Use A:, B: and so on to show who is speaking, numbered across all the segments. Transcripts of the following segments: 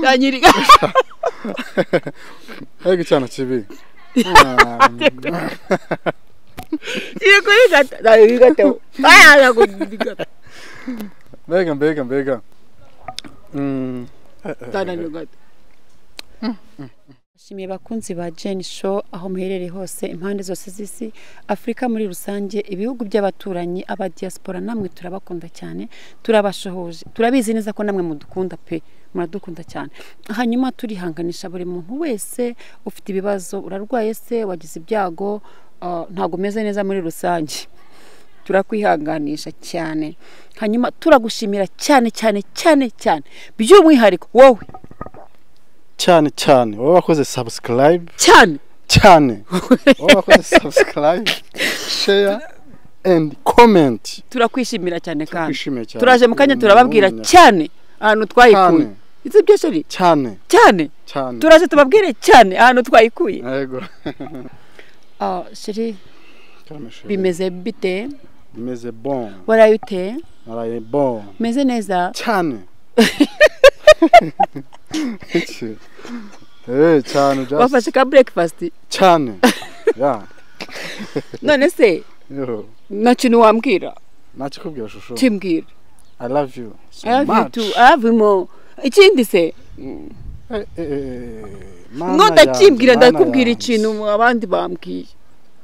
A: Yanyiriga.
B: Ego cyane kibi. Mbega mbega mbega.
A: Shimiye bakunzi ba Jane Show aho muherereye hose impande zose z'isi, Afrika muri rusange, ibihugu by'abaturanyi, aba diaspora, namwe turabakunda cyane, turabashohoje, turabizi neza ko namwe mudukunda pe, muradukunda cyane. Hanyuma turihanganisha buri muntu wese ufite ibibazo, urarwaye se, wagize ibyago, ntago umeze neza muri rusange, turakwihanganisha cyane. Hanyuma turagushimira cyane cyane cyane cyane by'umwihariko wowe
B: cyane cyane wowe wakoze subscribe
A: cyane
B: cyane, wowe wakoze subscribe, share and comment.
A: Turakwishimira cyane kandi turaje mu kanya turababwira cyane ahantu twayikuye. Izi byo sheri
B: cyane
A: cyane
B: cyane,
A: turaje tubabwire cyane ahantu twayikuye.
B: Yego.
A: Sheri bimeze bite?
B: Bimeze bon.
A: Waraye ute?
B: Naraye bon.
A: Meze neza
B: cyane. Cyane just.
A: Wafashe ka breakfast
B: cyane. Yeah.
A: None se nta kintu wambwira?
B: Nakikubwira shusho.
A: Kimbwira.
B: I love you so
A: I love
B: much.
A: You too. I love you more. Ikindi se ntudakimbwira, ndakubwira ikintu abandi bambwiye.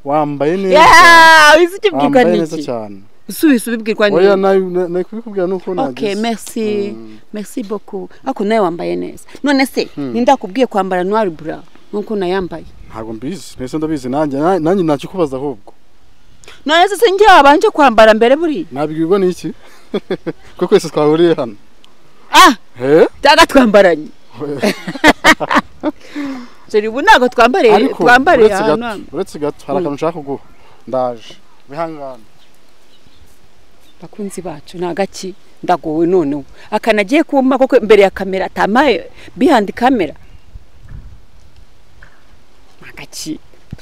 B: Wambaye neza.
A: Yeah, uzi ikibwirwa
B: niki?
A: Cyane. Usubiza ubibwirwa
B: niki? Oya nayo kubikubwira nuko nagize.
A: Okay, merci. Merci beaucoup. Ako nawe wambaye neza. None se nindakubwiye kwambara noir bra nkuko nayambaye?
B: Ntago mbizi. Mbese ndabizi nanjye, nanjye nakikubaza ahubwo.
A: None se njye wabanje kwambara mbere buri?
B: Nabibwirwa niki? Kuko kwese twahuriye hano.
A: Ah!
B: Eh?
A: Taga twambaranye. Chéri ubu ntago twambariye, twambariye hano.
B: Uretse gato hari akantu nshaka kuguha. Ndaje. Wihangane.
A: Bakunzi bacu nagaki ndagowe noneho akanagiye kuma koko imbere ya kamera atamaye behind camera. Nagaki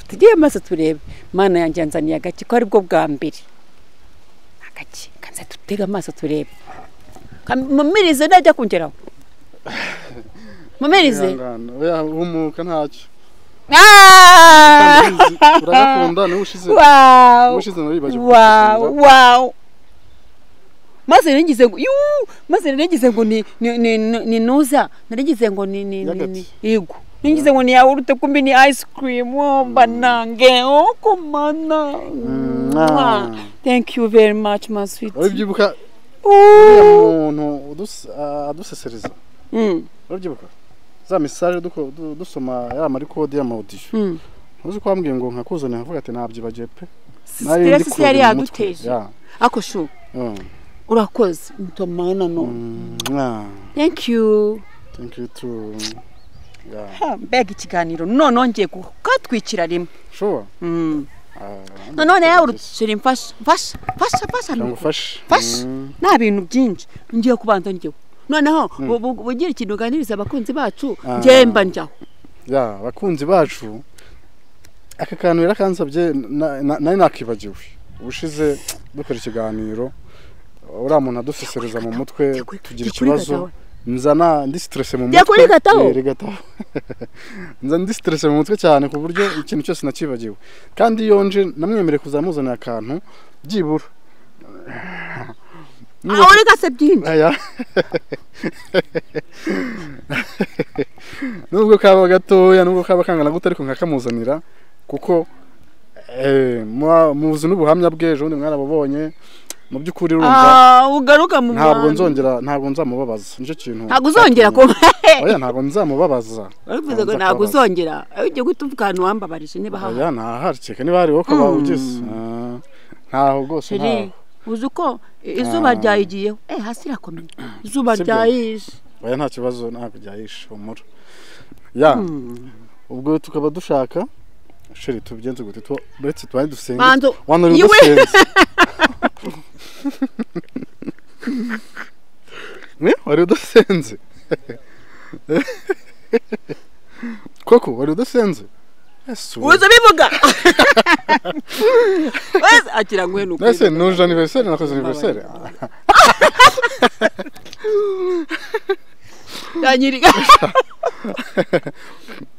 A: tugiye maze turebe mana yanjye yanzaniye agaki ko ari bwo bwa mbere. Nagaki kanze tutega amaso turebe. Mumirize najya kungeraho. Mumirize.
B: Oya humuka ntacyo.
A: Ah!
B: Uragakunda niwe ushize.
A: Wow.
B: Ushize naribaje.
A: Wow, wow. Maze narigize ngo maze narigize ngo ni nuza, narigize ngo ni yego. Narigize ngo ni yawurute kumbi ni ice cream. Oh banange, oh komana. Thank you very much my sweet.
B: Urabyibuka uriya muntu adusesereza. Urabyibuka za message dusoma ya mari code ya audio. Uzi ko wambwiye ngo nkakuzanira nkavuga ati nabyibagiye pe.
A: Stress yari yaduteje. Ako shu. Urakoze mutomana no. Thank you.
B: Thank you too. Yeah.
A: Mbega ikiganiro none nongeye kukatwikira rimwe.
B: Sure.
A: None yawe urushira mfasha mfasha mfasha mfasha
B: ngufashe.
A: Mfasha. Nta bintu byinshi ngiye kubanza ngiye. Noneho bugira ikintu uganiriza abakunzi bacu ngemba njyaho.
B: Ya abakunzi bacu aka kantu yarakansabye nari nakibagiwe. Ubushize dukora ikiganiro uriya muntu adusesereza mu mutwe tugira ikibazo nzana ndi stress mu mutwe.
A: Yakurigataho.
B: Nzana ndi stress mu mutwe cyane ku buryo ikintu cyose nakibagiwe. Kandi iyo nje namwemereye kuzamuzanira akantu byibura.
A: Aho reka byinshi.
B: Aya. Nubwo kaba gatoya, nubwo kaba kangana gute ariko nkakamuzanira kuko muzi n'ubuhamya bw'ejo bundi mwarabubonye. Mu by'ukuri urumva
A: ugaruka mu
B: ntabwo nzongera, ntabwo nzamubabaza nicyo kintu.
A: Ntabwo uzongera ko
B: oya ntabwo nzamubabaza.
A: Uravuze ngo ntabwo uzongera, ugiye gutuvuga ahantu wambabarije niba hahari.
B: Oya ntahari ceka niba hari wowe ukaba ugize ntaho rwose ntaho.
A: Uzi uko izuba ryayigiyeho hasi irakomeye izuba ryayishe.
B: Oya nta kibazo ntabwo ryayishe humura. Ya ubwo tukaba dushaka sheri tubigenze gute uretse tubaye dusenga wanori udasenze. Ne wari udasenze koko wari udasenze.
A: Uza bivuga wese akira ngwe nuko
B: nese nuje anniversaire nakoze anniversaire.
A: Yanyiriga.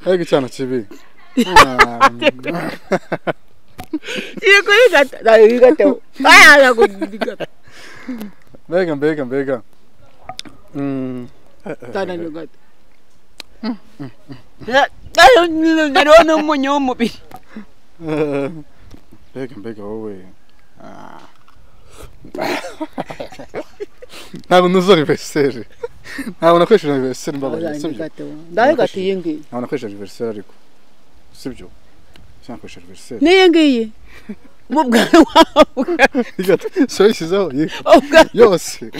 B: Ariko icyana kibi.
A: Yego yigata. Aya yagurigata.
B: Mbega mbega mbega.
A: Tana nigata. Nariho n'umunyu w'umubiri.
B: Mbega mbega wowe. Ntabwo nuzo anniversaire. Ntabwo nakoresheje anniversaire mbabaye, sibyo?
A: Ndayigata iyi ngiyi.
B: Ntabwo nakoresheje anniversaire ariko. Sibyo? Sinakoresheje anniversaire.
A: N'iyi ngiyi. Mu bwanwa.
B: Igata. So ishyizeho yose.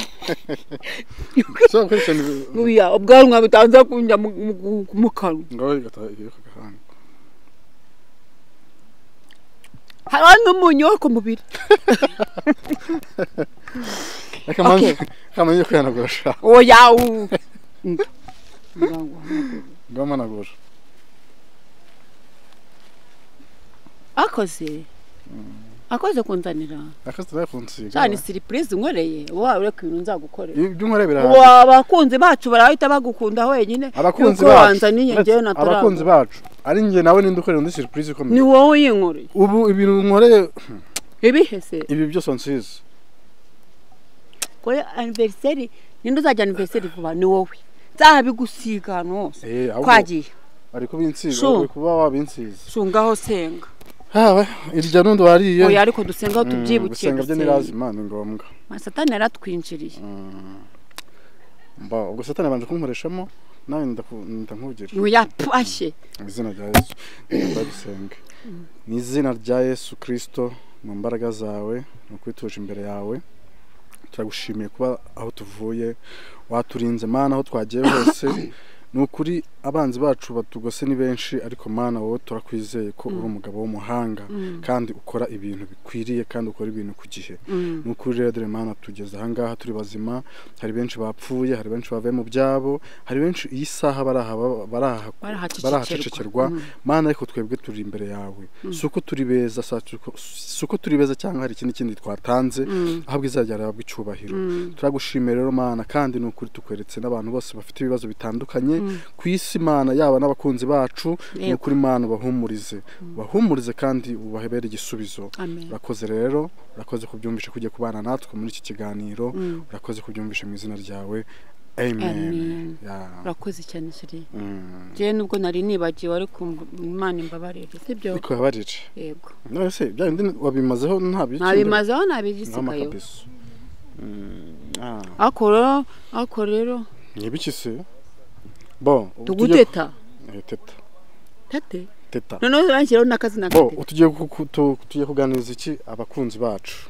B: So nakoresheje
A: Oya, ubwanwa butanza kunjya mu kanwa.
B: Ngaho igata iyo kagahanga.
A: Hariho n'umunyu wo ku mubiri.
B: Reka manze kwihanagura sha.
A: Oya u.
B: Ngamanagura.
A: Akoze. Akoze kunzanira.
B: Akoze nakunsiga.
A: Cyane surprise nkoreye. Wa ureka ibintu nzagukorera.
B: Ibyo nkoreye birahagije.
A: Wa abakunzi bacu barahita bagukunda wenyine.
B: Abakunzi bacu. Abakunzi bacu. Ari nge nawe ninde ukorera undi surprise ikomeye.
A: Ni wowe yinkoreye.
B: Ubu ibintu nkoreye
A: ibihese.
B: Ibi byose nsize.
A: Kore anniversaire ninde uzajya anniversaire vuba ni wowe. Nzabigusiga hano hose. Kwagiye.
B: Ariko binsize, uri kuba wabinsize.
A: Shungaho senga.
B: Hawe irya nundi wariye.
A: Oya ariko dusenga tubyibukiye.
B: Gusenga byo ni lazima, ni ngombwa.
A: Satani yaratwinjiriye.
B: Mba ubwo Satani abanje kunkoreshamo nawe ndakugira.
A: Oya pashye.
B: Mu izina rya Yesu ndagusenga. Mu izina rya Yesu Kristo mu mbaraga zawe no kwituje imbere yawe. Turagushimiye kuba aho tuvuye waturinze Mana aho twagiye hose. Nukuri abanzi bacu batugose ni benshi ariko Mana wowe turakwizeye ko uri umugabo w'umuhanga kandi ukora ibintu bikwiriye kandi ukora ibintu ku gihe. Nukuri rero dore Mana tugeze aha ngaha turi bazima, hari benshi bapfuye, hari benshi bavuye mu byabo, hari benshi iyi saha barahacecekerwa. Mana ariko twebwe turi imbere yawe. Suko turi beza, suko turi beza cyangwa hari ikindi kindi twatanze ahabwa izajya yarabwa icyubahiro. Turagushimiye rero Mana kandi nukuri tukweretse n'abantu bose bafite ibibazo bitandukanye ku isi Mana, yaba n'abakunzi bacu. Nukuri Mana bahumurize, bahumurize kandi ubahebere igisubizo. Urakoze rero, urakoze kubyumvisha kujya kubana natwe muri iki kiganiro, urakoze kubyumvisha mu izina ryawe. Amen.
A: Urakoze cyane chérie. Je nubwo nari nibagiwe ariko Imana imbabarire, sibyo?
B: Ikubabarire.
A: Yego.
B: None se bya bindi wabimazeho ntabyo?
A: Nabimazeho nabigisigayo. Akoro rero
B: nibiki se? Bon,
A: tuguteta.
B: Teta.
A: Tete.
B: Teta.
A: No no ranshyiraho n'akazina
B: ka. Bon, tugiye kuganiriza iki abakunzi bacu?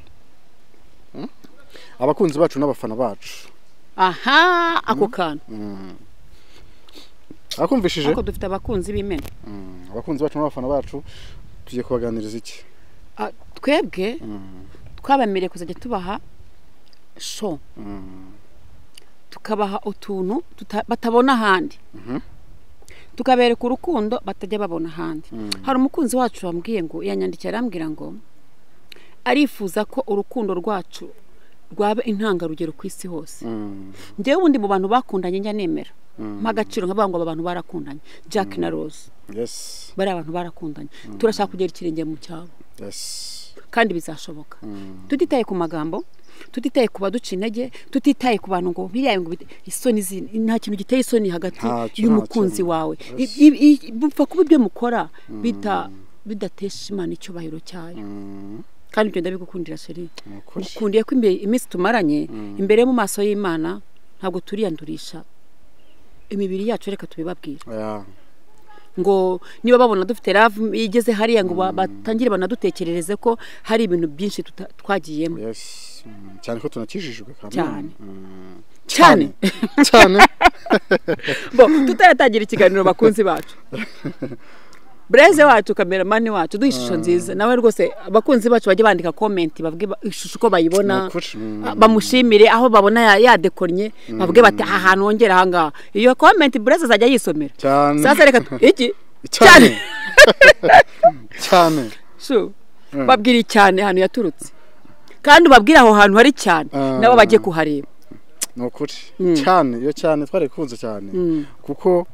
B: Abakunzi bacu n'abafana bacu.
A: Aha, ako kantu.
B: Akumvishije?
A: Ako dufite abakunzi b'imena.
B: Abakunzi bacu n'abafana bacu tugiye kubaganiriza iki?
A: Twebwe twabemereye kuzajya tubaha show. Tukabaha utuntu batabona ahandi. Tukabereka urukundo batajya babona ahandi. Hari umukunzi wacu wambwiye ngo yanyandikiye arambwira ngo arifuza ko urukundo rwacu rwaba intangarugero ku isi hose. Njyewe ubundi mu bantu bakundanye njya nemera mpagaciro nkavuga ngo aba bantu barakundanye, Jack na Rose.
B: Yes.
A: Bari abantu barakundanye. Turashaka kugera ikirenge mu cyabo.
B: Yes.
A: Kandi bizashoboka. Tutitaye ku magambo, tutitaye ku baduca intege, tutitaye ku bantu ngo biriya ngo isoni nta kintu giteye isoni hagati y'umukunzi wawe. Bupfa kuba ibyo mukora bidatesha Imana icyubahiro cyayo. Kandi ibyo ndabigukundira chérie. Ukundiye ko iminsi tumaranye imbere mu maso y'Imana ntabwo turiyandurisha imibiri yacu, reka tubibabwira. Ngo niba babona dufite love igeze hariya ngo batangire banadutekerereze ko hari ibintu byinshi twagiyemo.
B: Yes. Cyane ko tunakijijwe kandi.
A: Cyane. Cyane.
B: Cyane.
A: Bo tutaratangira ikiganiro bakunzi bacu. Breze wacu, cameraman wacu, duha ishusho nziza. Nawe rwose abakunzi bacu bajye bandika comment bavuge ishusho uko bayibona, bamushimire aho babona yadekornye, bavuge bati aha hantu wongera aha ngaha. Iyo comment Breze azajya yisomera. Sasa reka iki cyane
B: cyane.
A: So babwira cyane ahantu yaturutse. Kandi ubabwira aho hantu hari cyane nabo bagiye kuhareba.
B: Ni ukuri cyane, iyo cyane twarikunze cyane kuko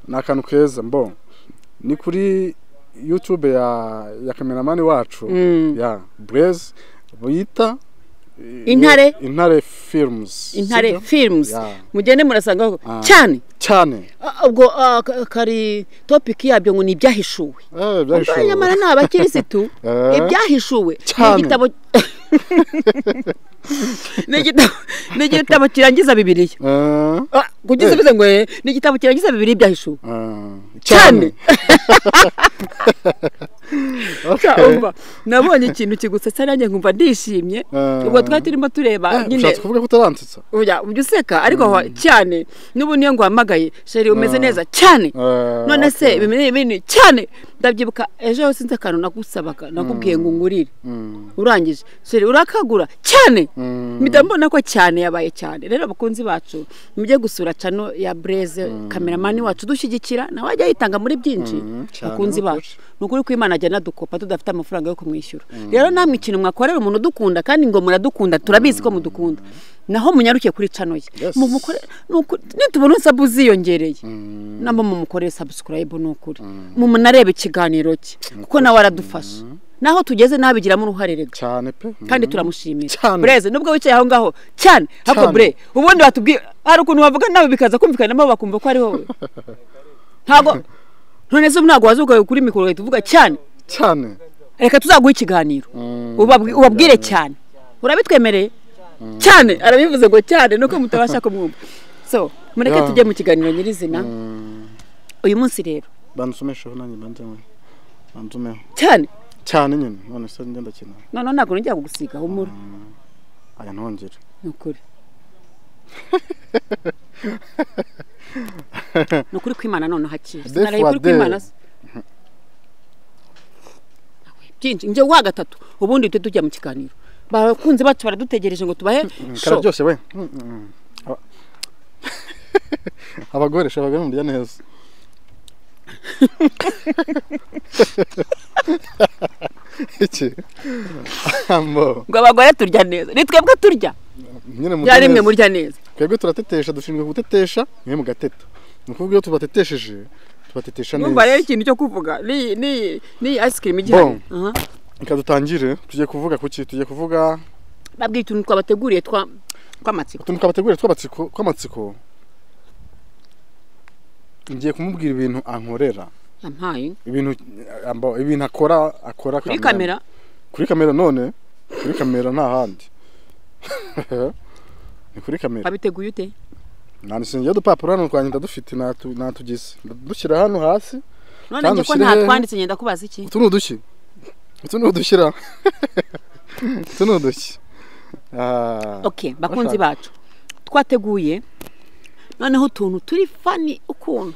B: ni akantu keza. Mbo ni kuri YouTube ya kameramani wacu ya Blaise bita Intare Films.
A: Intare Films mugende murasangaho cyane
B: cyane.
A: Ubwo kari topic yabyo ngo ni ibyahishuwe.
B: Ibyahishuwe
A: nyamara ni abakirisitu. Ibyahishuwe ni igitabo ni igitabo kirangiza Bibiliya. Kugeza bize ngo ni igitabo kirangiza Bibiliya ibyahishuwe cyane. Umva nabonye ikintu kigusetsa nanjye nkumva ndishimye. Ubwo twari turimo tureba nyine.
B: Ushatse kuvuga ko utaransetsa?
A: Oya, ujya useka ariko cyane. N'ubu niyo nguhamagaye chéri umeze neza cyane, none se bimeze ibintu cyane. Ndabyibuka ejo sinzi akantu nagusabaga, nakubwiye ngo ngurire, urangije chéri urakagura cyane, mpita mbona ko cyane yabaye cyane. Rero abakunzi bacu mujye gusura channel ya Blaise, kameramani wacu dushyigikira, nawe ajya yitanga muri byinshi. Bakunzi bacu, ni ukuri ko Imana ajya anadukopa tudafite amafaranga yo kumwishyura. Rero namwe ikintu mwakorera umuntu udukunda, kandi ngo muradukunda, turabizi ko mudukunda, naho munyarukiye kuri channel ye mumukore. Nitubona sub ziyongereye, nabo mumukorere subscribe, ni ukuri mumunarebe ikiganiro cye kuko nawe aradufasha, naho tugeze nabigiramo uruhare rega.
B: Cyane pe.
A: Kandi turamushimira Blaise nubwo wicaye aho ngaho cyane. Hako Bre, ubundi batubwiye hari ukuntu bavuga nawe bikaza kumvikana, bakumva ko ari wowe. Ntago none se ntabwo wazuka kuri mikoro ugahita uvuga cyane
B: cyane?
A: Reka tuzaguha ikiganiro ubabwire cyane. Urabitwemereye cyane? Arabivuze ngo cyane nuko mutabasha kumwumva. So mureke tujye mu kiganiro nyirizina uyu munsi rero.
B: Banzumesheho nanjye, banzumeho
A: cyane
B: cyane nyine. None se ngenda ndakina?
A: None ntabwo ngiye kugusiga, humura.
B: Aya ntongere.
A: Ni ukuri, ni ukuri kw'Imana. None hakiri sinaraye kuri kw'Imana se byinshi. Njye wa gatatu ubundi tujye tujya mu kiganiro, bakunzi bacu baradutegereje ngo tubahe show.
B: Kararyoshye we. Abagore sha, abagore murya neza. Iki ambo
A: Ngo abagore turya neza? Ni twebwe turya
B: nyine murya
A: byari mwe
B: neza.
A: Murya neza.
B: Twebwe turatetesha, dushinzwe gutetesha, mwe mugateta. Ni ukuvuga iyo tubatetesheje tubatetesha
A: Numva rero
B: neza.
A: ikintu cyo kuvuga ni ice cream igihari.
B: Bon. Reka dutangire. Tugiye kuvuga kuki? Tugiye kuvuga
A: Babwiye utuntu twabateguriye twa tw'amatsiko.
B: Utuntu twabateguriye tw'amatsiko, tw'amatsiko. Ngiye kumubwira ibintu ankorera.
A: Yampaye.
B: Ibintu ambo, ibintu akora
A: Kuri kamera.
B: Kuri kamera. None kuri kamera nta handi, ni kuri kamera.
A: Wabiteguye ute?
B: Nanditse ngiye udupapuro hano twanjye ndadufite, natugize dushyira hano hasi.
A: None
B: Kandi
A: njye ko
B: ushyire
A: nta
B: hehe?
A: twanditse, ngenda kubaza iki?
B: Utu ni udushyi, utu ni udushyira, utu ni udushyi. Ah,
A: Okay, bakunzi
B: bashaka.
A: bacu, twateguye noneho utuntu turi funny ukuntu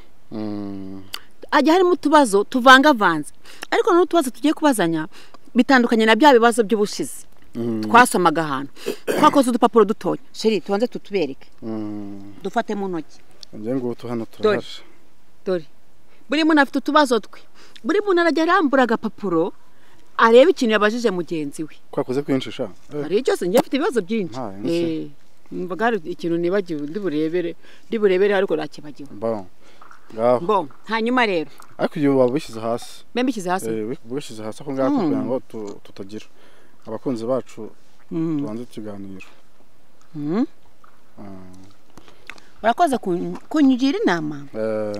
A: hajya harimo utubazo tuvangavanze, ariko noneho utubazo tugiye kubazanya bitandukanye na bya bibazo by'ubushize twasomaga ahantu. Twakoze udupapuro dutoya. Chéri, tubanze tutubereke, dufate mu ntoki.
B: Ngira ngo utu hano turahari.
A: Dore buri muntu afite utubazo twe, buri muntu arajya arambura agapapuro arebe ikintu yabajije mugenzi we.
B: Twakoze kwinshi sha.
A: Hari cyose, njye mfite ibibazo byinshi.
B: Nta, ese.
A: Numvaga hari ikintu nibagiwe ndi burebere ariko nakibagiwe.
B: Bon, ngaho.
A: Bon, hanyuma rero
B: Ariko iyo waba wishyize hasi.
A: Mbe mbishyize hasi.
B: Wishyize hasi ako ngako kugira ngo tutagira abakunzi bacu tubanze ikiganiro.
A: Urakoze kungira inama.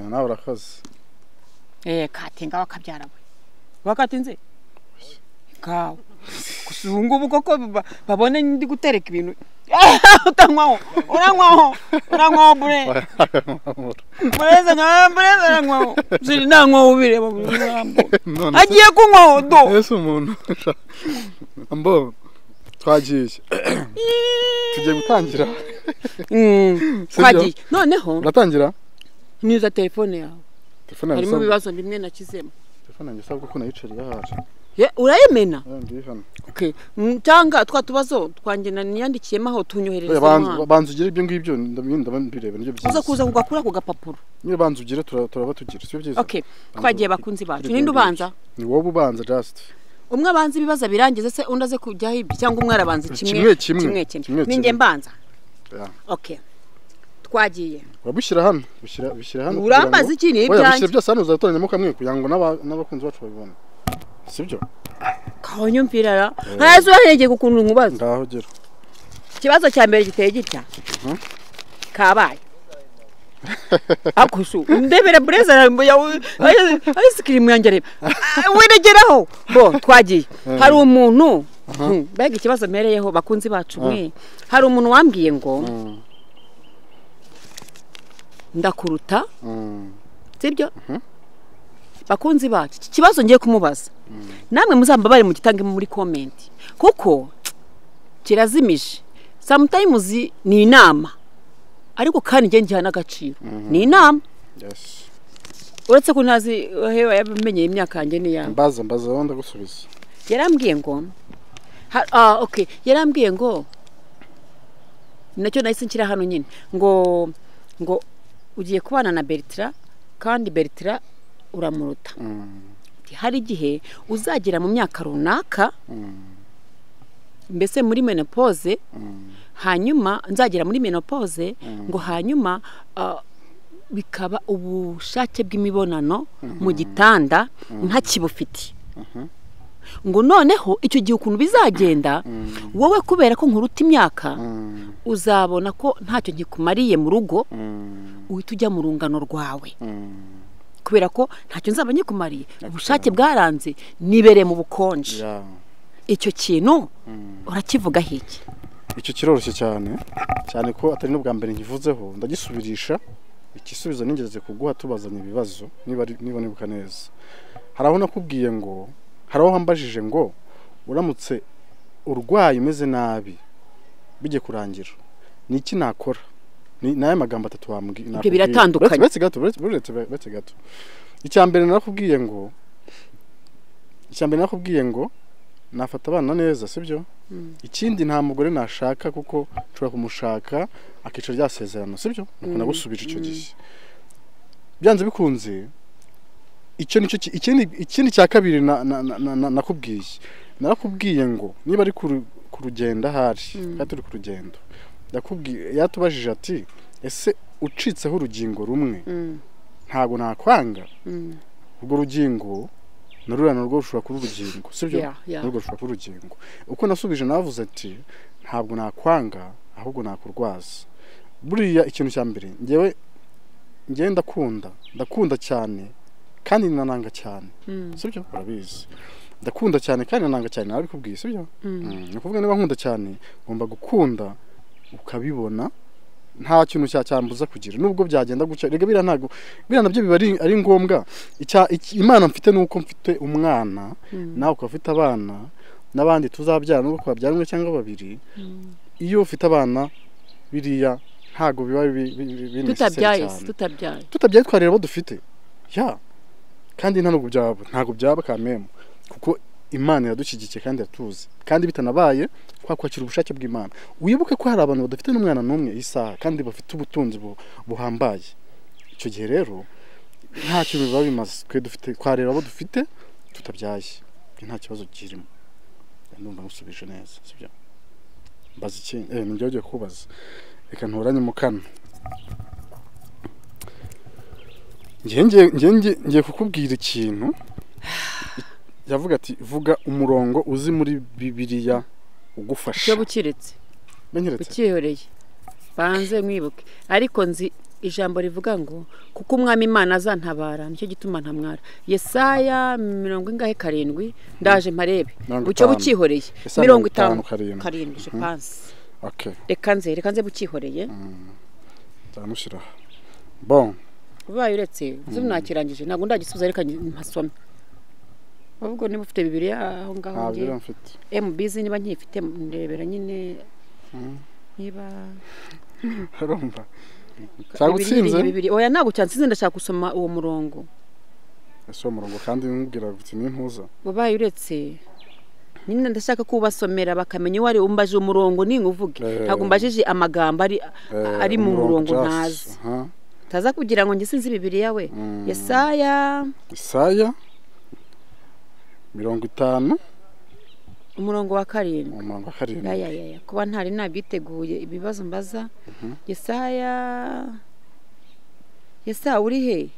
B: Nawe urakoze.
A: Katinga wakabyara we, wakatinze kawe. Gusa ubu ngubu koko babone ndi gutereka ibintu utanywaho, uranywaho, uranywaho bure bureze nka bureze, aranywaho ziri nanywaho ubireba.
B: None se
A: Agiye kunywaho do.
B: Ese umuntu ambo twagiye, tugiye gutangira. Sibyo?
A: Twagiye noneho.
B: Uratangira.
A: Niza telefone yawe.
B: Telefone yanjye
A: Harimo
B: isabwa,
A: ibibazo bimwe nakizemo.
B: telefone yanjye isabwa ko nayicariye ahari.
A: Ye, urayimena.
B: Ndi hano.
A: Okay. Cyangwa twa tubazo twanjye niyandikiyemo aho tunyoherereza
B: Oya, banza
A: hano.
B: Banza ugire ibyo ngibyo, ndabireba nibyo
A: Uza
B: byiza.
A: kuza kugakura ku gapapuro.
B: Nyine banza ugire, turaba tugira sibyo byiza.
A: Okay, twagiye bakunzi bacu.
B: Ugire
A: Ninde
B: ibyo ngibyo.
A: ubanza?
B: Ni wowe ubanza just.
A: Umwe abanza ibibazo birangize se, undi aze kujyaho ibyo, cyangwa umwe arabanza kimwe?
B: Kimwe, kimwe.
A: Kimwe kimwe.
B: Kimwe,
A: Ninjye
B: kimwe.
A: mbanza. Okay, twagiye.
B: Urabushyira hano, bishyira hano.
A: Urambaza iki? Ni
B: ibyanjye. Bishyira byose hano, uzatoranyamo kamwe kugira ngo n'abakunzi bacu babibone. Sibyo?
A: Kawunyumvira ra. Ntazi wahereye ukuntu nkubaza.
B: Ngaho gira.
A: Ikibazo cya mbere giteye gitya. Kabaye. Akushu ndebera bureza ya ice cream yanjye reba. Wiregeraho. Bo twagiye. Hari umuntu mbega ikibazo mpereyeho bakunzi bacu mwe. Hari umuntu wambwiye ngo ndakuruta. Sibyo? Bakunzi bacu, iki kibazo ngiye kumubaza. Namwe muzambabare mu gitange muri comment. Kuko kirazimije. Sometimes ni inama. Ariko kandi ngiye ngiha n'agaciro. Ni inama.
B: Yes.
A: Uretse ko ntazi hewa yamenyeye imyaka yanjye ni yawe.
B: Mbaza ndagusubiza.
A: Yarambwiye ngo okay, yarambwiye ngo nacyo nahise nshyira hano nyine ngo ugiye kubana na Bertrand kandi Bertrand uramuruta. Hari igihe uzagera mu myaka runaka mbese muri menopause, hanyuma nzagera muri menopause ngo hanyuma bikaba ubushake bw'imibonano mu gitanda ntakibufite. Ngo noneho icyo gihe ukuntu bizagenda wowe kubera ko nkuruta imyaka uzabona ko ntacyo nkikumariye mu rugo, uhita ujya mu rungano rwawe. Kubera ko ntacyo nzaba nkikumariye, ubushake bwaranze nibereye mu bukonje. Icyo kintu urakivuga hiki?
B: Icyo kiroroshye cyane cyane ko atari n'ubwa mbere nkivuzeho, ndagisubirisha igisubizo nigeze kuguha tubazanye ibibazo niba nibuka neza. Hari aho nakubwiye ngo, hari aho wambajije ngo uramutse urwaye umeze nabi bijye kurangira ni iki nakora? Ni naye magambo atatu wambwiye.
A: Ibyo biratandukanye.
B: Uretse gato. Icya mbere nakubwiye ngo nafata abana neza, sibyo? Ikindi nta mugore nashaka kuko nshobora kumushaka akica rya sezerano, sibyo? Nuko nagusubije icyo gihe. Byanze bikunze icyo nicyo ikindi cya kabiri nakubwiye. Narakubwiye ngo niba ari ku rugendo ahari, kandi turi ku rugendo. Ndakubwiye yatubajije ati ese ucitseho urugingo rumwe ntago nakwanga? Ubwo rugingo narura narwo rushobora kuba urugingo, sibyo? Narwo rushobora kuba urugingo. Uko nasubije navuze ati ntabwo nakwanga ahubwo nakurwaza. Buriya ikintu cya mbere ngewe ndakunda cyane kandi nananga cyane, sibyo? Urabizi ndakunda cyane kandi nananga cyane, narabikubwiye, sibyo? Ni ukuvuga niba nkunda cyane ngomba gukunda ukabibona, nta kintu cyacyambuza kugira nubwo byagenda gutya. Rega bira ntago bira nabyo biba ari ngombwa. Imana mfite nuko mfite umwana, nawe ukaba ufite abana n'abandi tuzabyara nubwo twabyara umwe cyangwa babiri. Iyo ufite abana biriya ntago biba tutabyaye twareba abo dufite ya kandi nta nubwo byaba ntago byaba kamemo, kuko Imana iradushyigikiye kandi iratuzi, kandi bitanabaye kwakwakira ubushake bw'Imana. Wibuke ko hari abantu badafite n'umwana n'umwe isaha kandi bafite ubutunzi buhambaye. Icyo gihe rero nta kintu biba bimaze, twe dufite twareba abo dufite tutabyaye, nta kibazo kirimo. Ndumva ngusubije neza, sibyo? Mbaza iki? Ngiye ugiye kubaza. Reka ntoranye mu kanwa. Ngiye kukubwira ikintu. Yavuga ati vuga umurongo uzi muri Bibiliya ugufasha.
A: Cyo bukiretse. Bukihoreye. Banze mwibuke. Ariko nzi ijambo rivuga ngo kuko umwami Imana azantabara nicyo gituma ntamwara. Yesaya 47 ndaje mparebe. Bucyo bukihoreye. 57 je pense.
B: Okay.
A: Reka nze bukihoreye.
B: Ndamushira. Bon.
A: Ubaye uretse zumnakirangije ntabwo ndagisubiza, reka mpasome. Ubwo niba ufite Bibiliya aho ngaho
B: ngiye mfite
A: MBZ niba nkifite ndebera nyine niba
B: harumva cyagutsinze
A: Bibiliya. Oya ntabwo cyansinze, ndashaka gusoma uwo murongo.
B: Ese uwo murongo kandi nkubwira guti n'impuza.
A: Ubaye uretse nyine ndashaka kubasomera bakamenya uwo ari umbaje umurongo ninguvuge. Ntabwo mbajije amagambo ari mu murongo ntazi. Taza kugira ngo ngisinze Bibiliya we. Yesaya 50 Umurongo wa 7.
B: Umurongo wa 7.
A: Ya kuba ntari nabiteguye ibibazo mbaza. Yesaya uri he?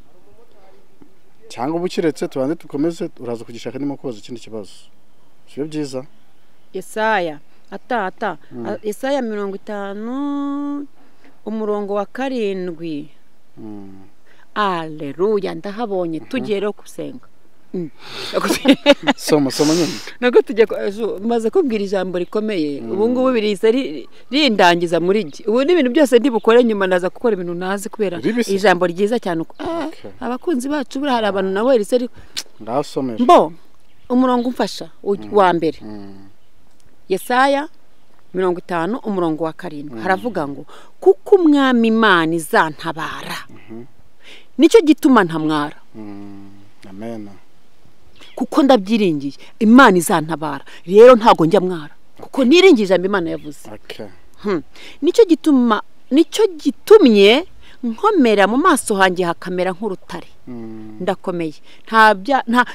B: Cyangwa ubukiretse tubanze tukomeze, uraza kugishaka ndimo kubaza ikindi kibazo. Sibyo byiza?
A: Yesaya ata Yesaya 50 umurongo wa 7. Alleluya, ndahabonye. Tugiye rero gusenga.
B: Soma nyine.
A: Nako tujye maze kubwira ijambo rikomeye. Ubu ngubu biriza rindangiza muri iki. Ubu n'ibintu byose ndibukore nyuma ndaza gukora ibintu nazi kubera ijambo ryiza cyane. Abakunzi bacu buri hari abantu nabo rise
B: ndasomera.
A: Mbo umurongo umfasha wa mbere. Yesaya 50 umurongo wa 7 haravuga ngo kuko umwami Imana izantabara. Nicyo gituma ntamwara.
B: Amen.
A: Kuko ndabyiringiye Imana izantabara, rero ntago njya mwara kuko niringiye ijambo Imana yavuze.
B: Okay.
A: Nicyo gitumye nkomera mu maso hanjye hakamera nk'urutare. Ndakomeye,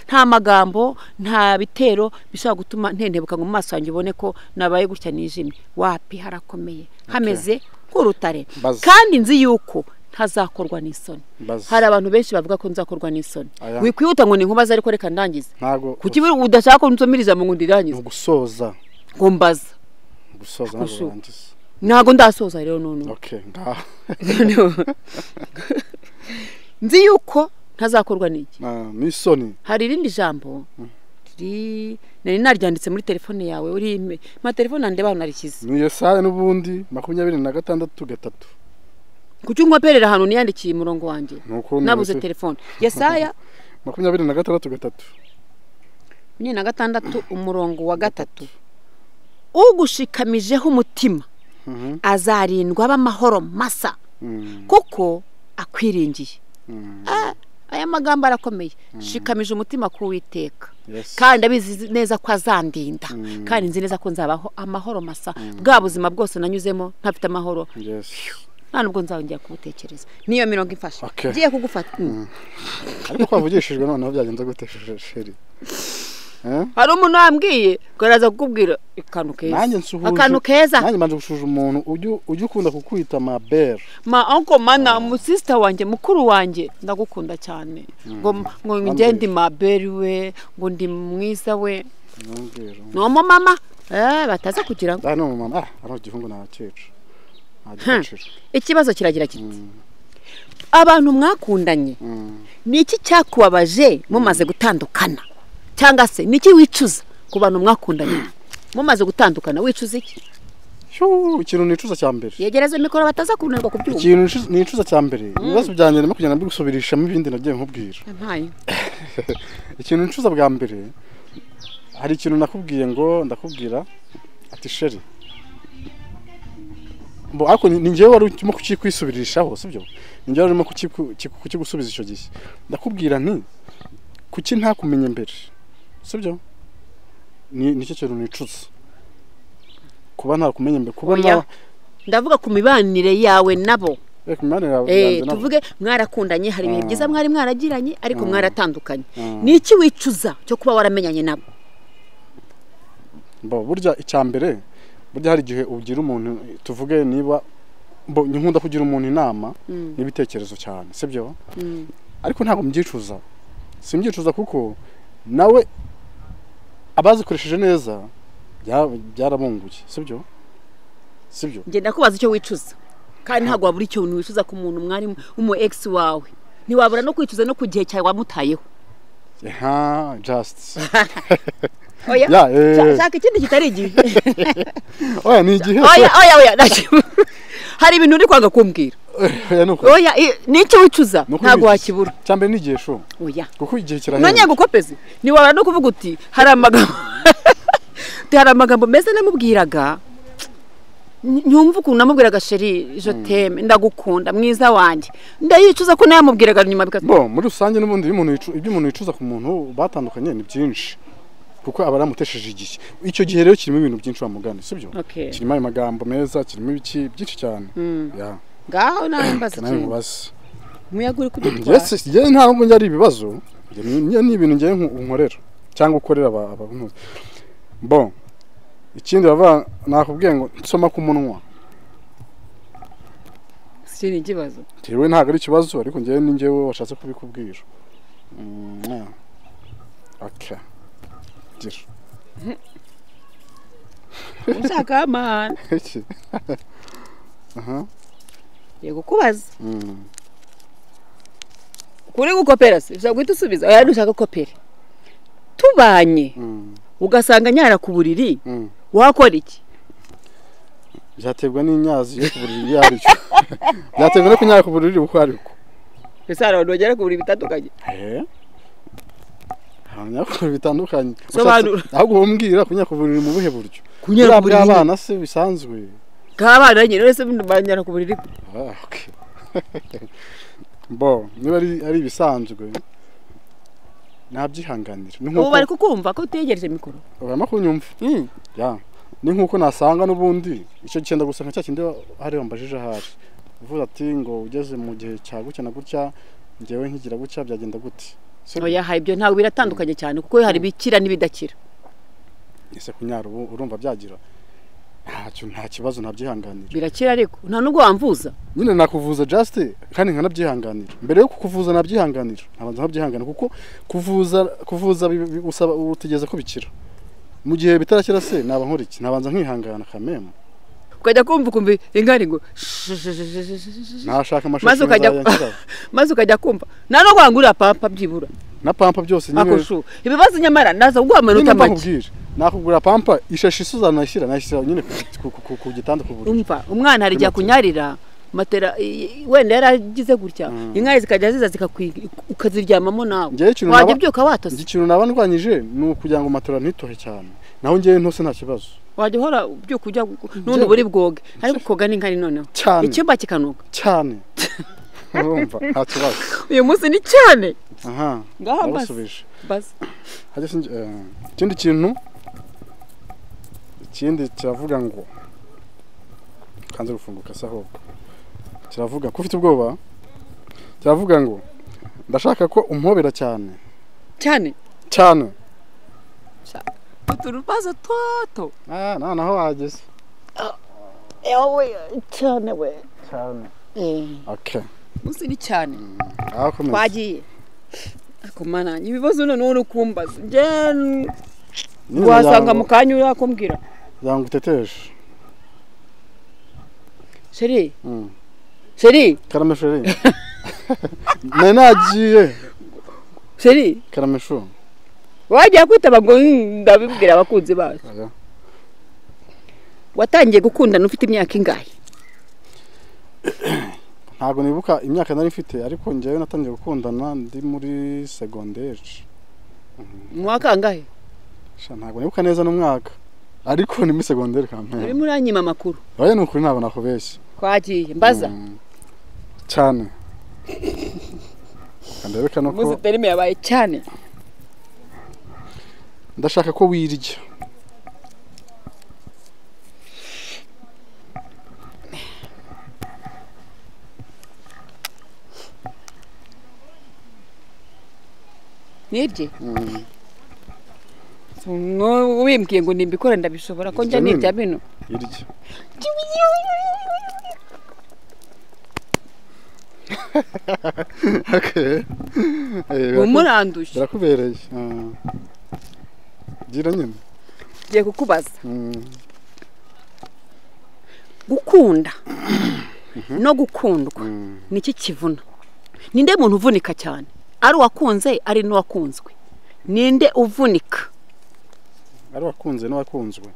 A: nta magambo, nta bitero bishobora gutuma ntentebuka ngo mu maso hanjye ubone ko nabaye gutya nijimye. Wapi, harakomeye, hameze nk'urutare. Kandi nzi yuko ntazakorwa n'isoni. Hari abantu benshi bavuga ko nzakorwa n'isoni. Wikwihuta ngo ninkubaza, ariko reka ndangize. Kuki udashaka ko nsomiriza mu ngundi ndangize?
B: Gusoza.
A: Ngo mbaza.
B: Gusoza ntabwo ndangiza.
A: Ntago ndasoza rero none.
B: Okay, ngaho.
A: Nzi yuko ntazakorwa n'iki?
B: N'isoni.
A: Hari irindi jambo nari naryanditse muri telefone yawe, uri ma telefone ndeba narikize.
B: Ni Yesaya n'ubundi 26:3.
A: Kuki nkwaperera ahantu niyandikiye umurongo wanjye? Nabuze telefone. Yesaya
B: 26:3.
A: 26 umurongo wa 3. Ugushikamijeho umutima azarindwa abamahoro masa kuko akwiringiye. Aya magambo arakomeye. Shikamije umutima ku Uwiteka. Kandi abizi neza ko azandinda. Kandi nzi neza ko nzabaho amahoro masa. Bwa buzima bwose nanyuzemo ntafite amahoro. Nta nubwo nzongera kubutekereza. Niyo mirongo imfasha. Ngiye kugufata.
B: Ariko kwavugishijwe noneho byagenze gute sheri?
A: Hari umuntu wambwiye ko araza kukubwira akantu keza. Akantu keza.
B: Nanjye manje gushuja umuntu ujye ukunda kukwita ma belle.
A: Ma uncle mana mu sister wanjye mukuru wanjye ndagukunda cyane. Ngo nge ndi ma belle we, ngo ndi mwiza we. No mama. Bataza kugira ngo.
B: No mama, ari igihungu nakecu.
A: Ikibazo kiragira kiti abantu mwakundanye niki cyakubabaje mumaze gutandukana, cyangwa se niki wicuza ku bantu mwakundanye mumaze gutandukana? Wicuza iki?
B: Ikintu nicuza cya mbere,
A: yegereza mikoro bataza kunanirwa kubyumva.
B: Ikintu nicuza cya mbere, ibibazo byanjye ndimo kugenda mbigusubirishamo ibindi nagiye nkubwira. Ikintu nicuza bwa mbere, hari ikintu nakubwiye ngo ndakubwira ati sheri Bo ariko ni ngewe wari urimo kukikwisubiriraho, sibyo? Ni ngewe urimo kukigusubiza icyo gihe. Ndakubwira nti kuki ntakumenye mbere, sibyo? Ni nicyo kintu nicuza. Kuba ntakumenye mbere, kuba na
A: ndavuga ku mibanire yawe nabo.
B: Tuvuge
A: mwarakundanye, hari ibihe byiza mwari mwaragiranye ariko mwaratandukanye. Ni iki wicuza cyo kuba waramenyanye nabo?
B: Bo burya icyambere, burya hari igihe ugira umuntu, tuvuge niba nkunda kugira umuntu inama n'ibitekerezo cyane, sibyo? Ariko ntabwo mbyicuza. Simbyicuza kuko nawe abazikoresheje neza byarabunguye, sibyo? Sibyo?
A: Nge ndakubaza icyo wicuza. Kandi ntabwo wabura icyo wicuza ku muntu mwari umu ex wawe. Ntiwabura no kwicuza no ku gihe cyawe wamutayeho.
B: Just.
A: Oya. Shaka ikindi kitari igihe.
B: Oya ni igihe.
A: Oya. Hari ibintu uri kwanga kumbwira.
B: Oya nuko.
A: Oya nicyo wicuza ntabwo wakibura.
B: Cyambe ni igihe sho.
A: Oya.
B: Kuko igihe kirahenda.
A: Nonye gukopeze. Ntiwabura no kuvuga uti hari amagambo. Hari amagambo meza namubwiraga. Nyumva ukuntu namubwiraga sheri je t'aime ndagukunda mwiza wanjye, ndayicuza ko nayamubwiraga nyuma bikata.
B: Bo muri rusange n'ubundi ibyo umuntu yicuza ku muntu batandukanye ni byinshi, kuko aba aramutesheje igihe. Icyo gihe rero kirimo ibintu byinshi wamugane, sibyo? Kirimo ayo magambo meza, kirimo ibiki byinshi cyane. Ya
A: ngaho nawe mbaza
B: ikintu.
A: Umuyaga uri kudutwara.
B: Yes, njye ntabwo njye ari ibibazo, ni ibintu njye nkorera cyangwa ukorera abantu. Bon, Ikindi bava nakubwiye ngo nsoma ku munwa.
A: Si ni ikibazo.
B: Tewe ntago ari ikibazo ariko ngewe ni ngewe washatse kubikubwira. Okay. Gira.
A: Ushaka man.
B: Aha.
A: Yego kubaza. Kuri gukopera se ushaka guhita usubiza oya ntushaka gukopera. Tubanye. Ugasanga nyara ku buriri. Wakora iki?
B: Byaterwa n'inyazi yo ku buriri yaryo. Byaterwa no kunyara ku buriri uko ariko.
A: Ese hari abantu bagera ku buriri bitandukanye?
B: Abanyara ku buriri bitandukanye.
A: Sobanura.
B: Ahubwo umbwira kunyara ku buriri mu buhe buryo?
A: Kunyara ku buriri
B: abana se bisanzwe.
A: Kabana nyine wese banyara ku buriri.
B: Okay. Bo, niba ari bisanzwe nabyihanganira.
A: Ubu bari kukumva ko utegereje mikoro.
B: Urama kunyumva. Ya. Ni nkuko nasanga nubundi icyo cyenda gusa nka cyakindi hari wambajije ahari. Uvuga ati ngo ugeze mu gihe cya gutya na gutya ngewe nkigira gutya byagenda gute.
A: Oya ha ibyo ntabwo biratandukanye cyane kuko hari bikira n'ibidakira.
B: Ese kunyara ubu urumva byagira? Nta kibazo nabyihanganira.
A: Birakira ariko nta nubwo wamvuza.
B: Nyine nakuvuza just kandi nkanabyihanganira. Mbere yo kukuvuza nabyihanganira. Ntabanza nkabyihangana kuko kuvuza usaba utegeza ko bikira. Mu gihe bitarakira se naba nkora iki? Nabanza nkihangana kamemo.
A: Ukajya kumva kumva ingari ngo
B: nashaka amashusho
A: maze ukajya kumva nta no kwangurira pampa byibura.
B: Na pampa byose nyine.
A: Akushu. Ibibazo nyamara naza kuguha amanota make.
B: Nakugura pampa ishashi isuzana nashyira nyine ku gitanda ku buriri.
A: Umva umwana hari igihe kunyarira matera wenda yaragize gutya inkari zikajya ziza ukaziryamamo nawe wajya byuka watose.
B: Ikintu naba ndwanyije ni ukugira ngo matera ntitohe cyane naho ngewe ntose nta kibazo.
A: Wajya uhora byuka ujya n'undi buri bwoge ariko koga n'inkari noneho icyumba kikanuka
B: cyane. Urumva nta kibazo.
A: Uyu munsi ni cyane.
B: Aha.
A: Ngaho basi.
B: Ikindi kintu ikindi kiravuga ngo kanze gufunguka se ahubwo kiravuga ko ufite ubwoba. Kiravuga ngo ndashaka ko umpobera cyane
A: cyane
B: cyane.
A: Uturubazo toto.
B: Naho wageze.
A: Ewe cyane we
B: cyane. Okay.
A: Musi ni cyane. Twagiye. Akomana ibibazo none uri kumbaza. Nje wasanga mukanya urakumbwira.
B: Zanguteteje.
A: Chérie. Chérie.
B: Karame chérie. Nagiye.
A: Chérie.
B: Karame chou.
A: Wajya kwitaba ngo ndabibwira abakunzi bacu. Watangiye gukundana ufite imyaka ingahe?
B: Ntabwo nibuka imyaka nari mfite ariko ngewe natangiye gukundana ndi muri secondaire.
A: Mwaka angahe?
B: Sha ntabwo nibuka neza n'umwaka. Ariko ni muri secondaire kampe.
A: Uri muranyima amakuru.
B: Oya nukuri ntabwo nakubeshye.
A: Twagiye mbaza.
B: Cyane. Kandereka no ko
A: Muzi terime yabaye cyane.
B: Ndashaka ko wirya.
A: Nirye? Wimbwiye ngo nimbikore ndabishobora ko njya nirya bino.
B: Irya. Okay.
A: Umuranduje.
B: Birakubereye. Gira nyine.
A: Ngiye kukubaza. Gukunda no gukundwa niki kivuna? Ninde muntu uvunika cyane? Ari uwakunze ari n'uwakunzwe. Ninde uvunika?
B: Ari uwakunze n'uwakunzwe.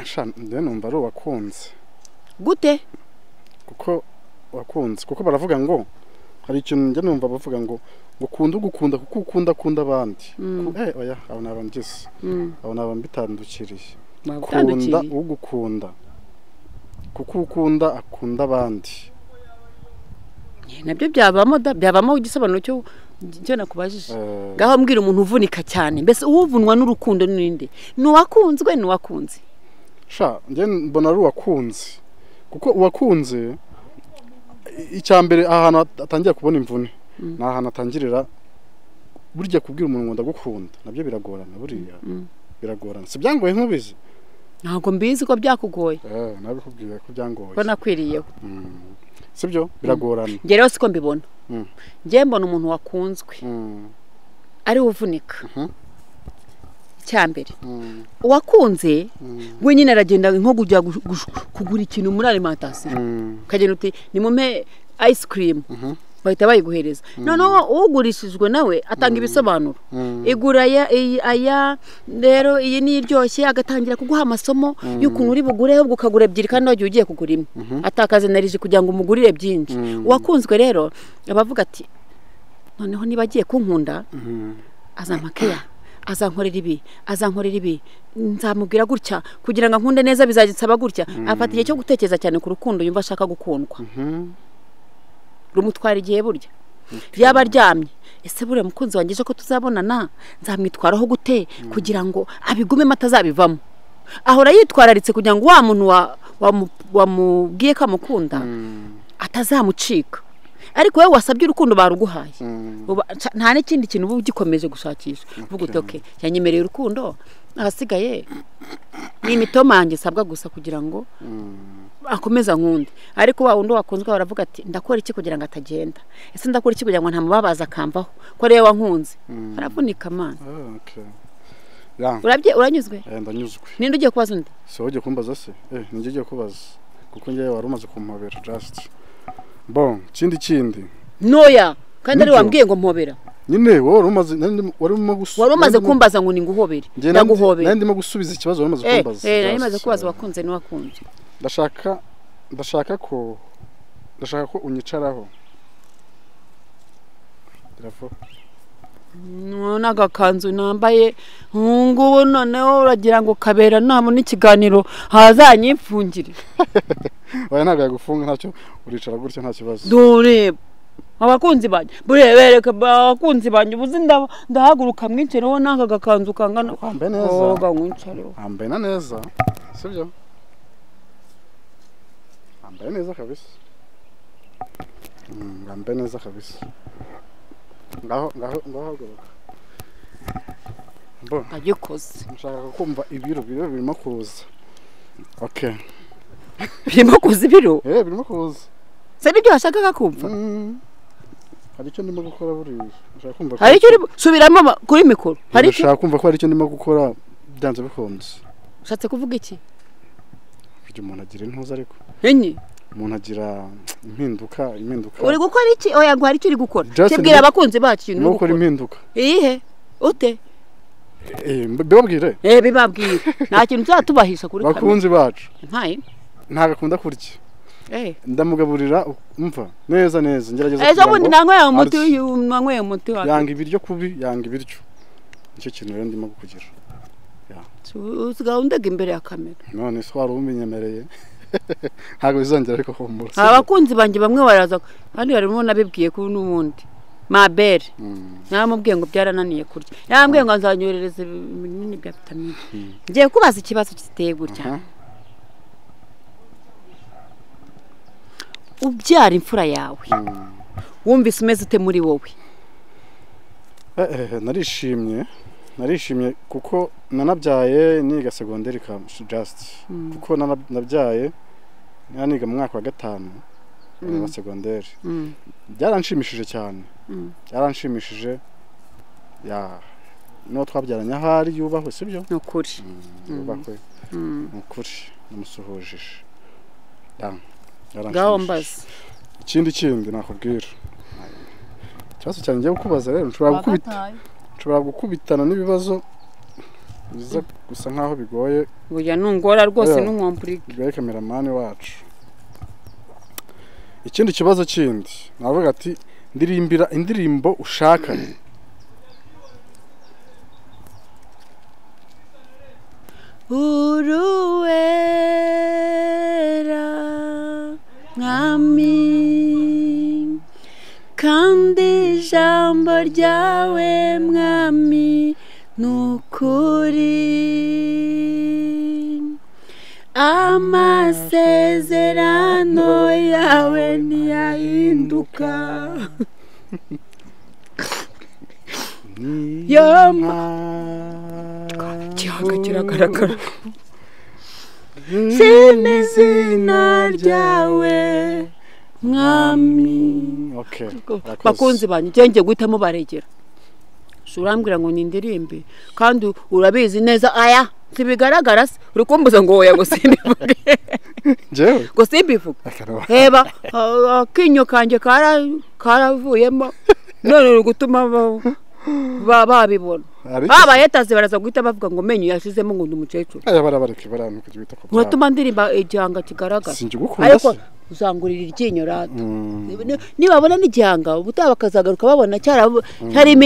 B: Sha nde numva ari uwakunze.
A: Gute?
B: Kuko wakunze kuko baravuga ngo hari ikintu njye numva bavuga ngo ukunda ugukunda kuko ukunda akunda abandi. Oya abo nabangise. Abo nabambitandukiriye. Kunda ugukunda kuko ukunda akunda abandi.
A: Nabyo byabamo byabamo igisobanuro cyo nakubajije. Ngaho mbwira umuntu uvunika cyane mbese uwuvunwa n'urukundo ninde? Ni uwakunzwe ni uwakunze?
B: Sha njye mbona ari uwakunze kuko uwakunze icyambere ahantu atangira kubona imvune ni ahantu atangirira burya kubwira umuntu ngo ndagukunda nabyo biragorana buriya biragorana si byangoye nkubizi.
A: Ntabwo mbizi ko byakugoye.
B: Nabikubwiye ko byangoye.
A: Ko nakwiriyeho.
B: Sibyo biragorana.
A: Njye rero siko mbibona. Njye mbona umuntu wakunzwe. Ari uvunika. Icyambere. Uwakunze we nyine aragenda nko kujya kugura ikintu muri alimentation. Ukagenda uti nimume ice cream. Bahita bayiguhereza. Noneho ugurishijwe nawe atanga ibisobanuro. Igura aya rero iyi ni iryoshye, agatangira kuguha amasomo y'ukuntu uri bugure, ahubwo ukagura ebyiri kandi wagiye ugiye kugura imwe. Atakaza energy kugira ngo umugurire byinshi. Uwakunzwe rero abavuga ati noneho niba agiye kunkunda azampa keya, azankorera ibi, azankorera ibi, nzamubwira gutya kugira ngo ankunde neza, bizagisaba gutya. Afata igihe cyo gutekereza cyane ku rukundo yumva ashaka gukundwa. Rumutwara igihe burya. Yaba aryamye, ese buriya mukunzi wanjye ko tuzabonana nzamwitwaraho gute kugira ngo abigumemo atazabivamo. Ahora yitwararitse kugira ngo wa muntu wamubwiye ko amukunda atazamucika. Ariko wowe wasabye urukundo baruguhaye, nta n'ikindi kintu uba ugikomeje gushakisha. Uvuga uti okay, yanyemereye urukundo, ahasigaye ni imitoma yanjye isabwa gusa kugira ngo akomeza nkunde. Ariko wa wundi wakunzwe baravuga ati ndakora iki kugira ngo atagenda, ese ndakora iki kugira ngo ntamubabaza akamvaho ko ariwe wankunze. Aravunika mana. Urabye uranyuzwe?
B: Ndanyuzwe.
A: Ninde ugiye kubaza undi?
B: Si wowe ugiye kumbaza se? Ninjye ugiye kubaza kuko njyewe wari umaze kumpobera just. Bon, kindi
A: noya kandi ari wambwiye ngo mpobera.
B: Nyine wowe wari
A: umaze kumbaza ngo ninguhobere. Ndaguhobera.
B: Nari ndimo gusubiza ikibazo wari umaze kumbaza.
A: Nari maze kubaza wakunze n'uwakunze.
B: Ndashaka ko unyicaraho.
A: None agakanzu nambaye ngubu noneho uragira ngo kabera ntabona ikiganiro hazanyimfungire.
B: Oya ntabwo yagufunga ntacyo, uricara gutya nta kibazo.
A: Dore abakunzi banjye burebereka abakunzi banjye ubuzi ndahaguruka mwicereho n'aka gakanzu kangana.
B: Wambaye neza.
A: Oga mwicereho.
B: Wambaye na neza. Sibyo? Wambaye neza kabisa. Wambaye neza kabisa. Ngaho haguruka. Bon.
A: Agikoze.
B: Nshaka kumva ibiro birimo kuza. Okay.
A: Birimo kuza ibiro?
B: Birimo kuza.
A: Se nibyo washakaga kumva?
B: Hari icyo ndimo gukora buriya. Nshaka kumva.
A: Hari icyo subiramo kuri mikoro. Hari icyo
B: nshaka kumva ko hari icyo ndimo gukora byanze bikunze.
A: Ushatse kuvuga iki?
B: Burya umuntu agira intuza ariko.
A: Enye?
B: Umuntu agira impinduka.
A: Uri gukora iki? Oya ngo hari icyo uri gukora. Kibwira abakunzi bacu ikintu uri
B: gukora. Impinduka.
A: Iyihe? Ute?
B: Bibabwire.
A: Bibabwire. Nta kintu cyatubahisha kuri kamera.
B: Bakunzi bacu.
A: Ntaye.
B: Ntabwo akunda kurya. Ndamugaburira umva neza neza ngerageza.
A: Ejo bundi nanyweye umuti nanyweye umuti wa.
B: Yanga ibiryo kubi, yanga ibiryo. Nicyo kintu rero ndimo kukugira.
A: Usigaye undega imbere ya kamera.
B: None se wari uminyemereye. Ntabwo bizongera ariko humura.
A: Abakunzi banjye bamwe baraza kandi harimo nabibwiye ko n'ubundi. Mabere. Naramubwiye ngo byarananiye kurya. Yarambwiye ngo nzanyoherereze ibinini bya vitamine. Ngiye kubaza ikibazo kiteye gutya. Ubyara imfura yawe. Wumvise umeze ute muri wowe?
B: Narishimye. Narishimye kuko nanabyaye niga segonderi ka just. Kuko nanabyaye niga mu mwaka wa 5 wa segonderi. Byaranshimishije cyane. Byaranshimishije. Ya no twabyaranye ahari yubahwe sibyo?
A: Nukuri.
B: Yubahwe. Nukuri namusuhujije. Ya.
A: Ngaho mbaza.
B: Ikindi nakubwira. Ikibazo cyane ngiye kukubaza rero nshobora gukubitana n'ibibazo biza gusa nkaho bigoye.
A: Burya nungora rwose n'unkompurike.
B: Bigoye cameraman wacu. Ikindi kibazo kindi navuga ati ndirimbira indirimbo ushaka.
A: Uruwera mwami kandi ijambo ryawe mwami nukuri amasezerano yawe ntiyahinduka. Yama gihanga kiragaragara. Shima izina ryawe mwami.
B: Okay.
A: Bakunzi banjye ngiye guhitamo baregera. Urambwira ngo nindirimbe kandi urabizi neza aya ntibigaragara se uri kumbuza ngo oya ngo simbivuge.
B: Jewe
A: ngo simbivuge. Heba akinyo kanje karavuyemo none uri gutuma babibona. Abayetaze baraza guhita bavuga ngo menyo yashizemo ngo ndi umukecuru.
B: Aya barabareke barantu kujya ko.
A: Uratuma ndirimba igihanga kigaragara.
B: Sinjigukunda.
A: Ariko uzangurira iryinyo rata. Nibabona n'igihanga ubutaha bakazagaruka babona cyarimo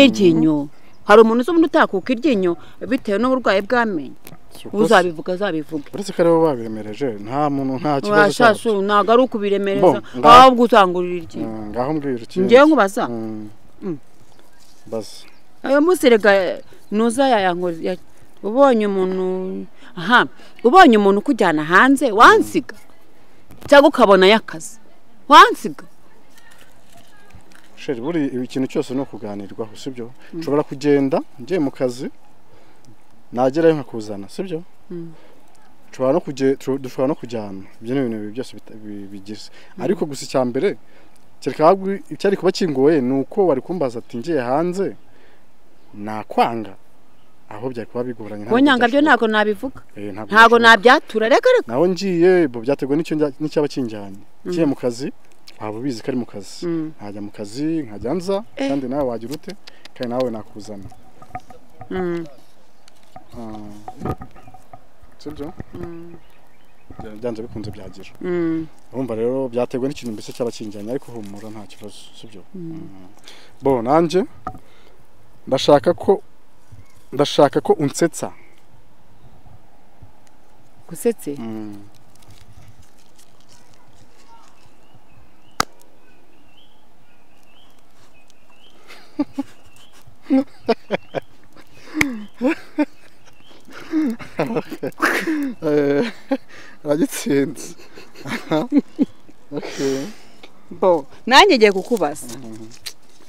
A: iryinyo. Hari umuntu uzi umuntu utakuka iryinyo bitewe n'uburwayi bw'amenyo. Uzabivuga azabivuga.
B: Uretse ko aribo babiremereje nta muntu nta kibazo
A: cyabo. Ntabwo ari ukubiremereza ahubwo uzangurira iryinyo.
B: Ngaho mbwira iki.
A: Ngiye nkubaza.
B: Baza.
A: Ayo munsi rega nuza yayankora ubonye umuntu ubonye umuntu kujyana hanze wansiga cyangwa ukabona yakazi wansiga.
B: Sheri buri ikintu cyose no kuganirwaho sibyo? Nshobora kugenda ngiye mu kazi nagerayo nkakuzana sibyo? Nshobora no dushobora no kujyana ibyo ni ibintu byose bigize ariko gusa icyambere kereka icyari kuba kingoye nuko wari kumbaza ati ngiye hanze nakwanga aho byari kuba bigoranye.
A: Kunyanga byo ntago nabivuga ntago nabyatura reka reka
B: naho ngiye bo byategwa n'icyo n'icyaba kinjyanye ngiye mu kazi waba ubizi ko ari mu kazi nkajya mu kazi nkajya nza kandi nawe wagira ute kandi nawe nakuzana. Sibyo byanze bikunze byagira. Urumva rero byategwa n'ikintu mbese cyaba kinjyanye ariko humura nta kibazo sibyo? Bo nanje ndashaka ko unsetsa.
A: Gusetse?
B: Aragitsinze. Okay.
A: Bo nanjye ngiye kukubaza.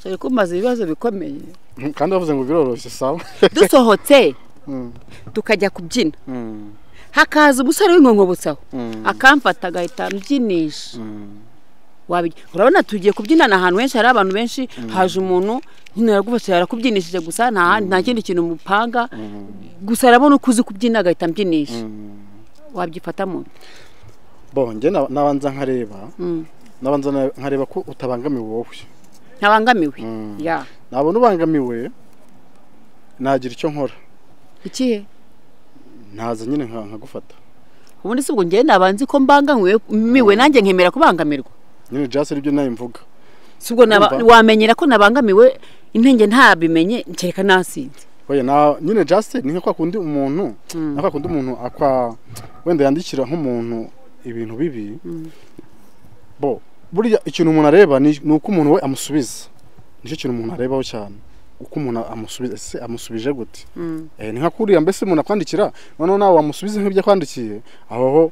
A: Uri kumbaza ibibazo bikomeye.
B: Kandi bavuze ngo biroroshye sawa.
A: Dusohotse tukajya kubyina. Hakaza umusore w'inkonkobotsaho akamfata agahita ambyinisha. Urabona tugiye kubyinana ahantu henshi hari abantu benshi haje umuntu nyine yaragufashe yarakubyinishije gusa nta kindi kintu mupanga gusa arabona uko uzi kubyina agahita ambyinisha. Wabyifata mu?
B: Bo njye nabanza nkareba. Nabanza nkareba ko utabangamiwe wowe.
A: Ntabangamiwe. Ya.
B: Nabona ubangamiwe nagira icyo nkora.
A: Ikihe?
B: Ntaza nyine nkagufata.
A: Ubundi se ubwo njye nabanzi ko mbangamiwe miwe nanjye nkemera kubangamirwa.
B: Nyine just aribyo nayo mvuga.
A: Subwo wamenyera ko nabangamiwe intenge ntabimenye nkereka nasinze.
B: Oya na nyine just ni nka kwa kundi umuntu nka kundi umuntu akwa wenda yandikira nk'umuntu ibintu bibi. Bo buriya ikintu umuntu areba ni uko umuntu we amusubiza. Nicyo kintu umuntu arebaho cyane. Uko umuntu amusubiza ese amusubije gute? Ni nka kuriya mbese umuntu akwandikira noneho nawe wamusubiza nk'ibyo akwandikiye aho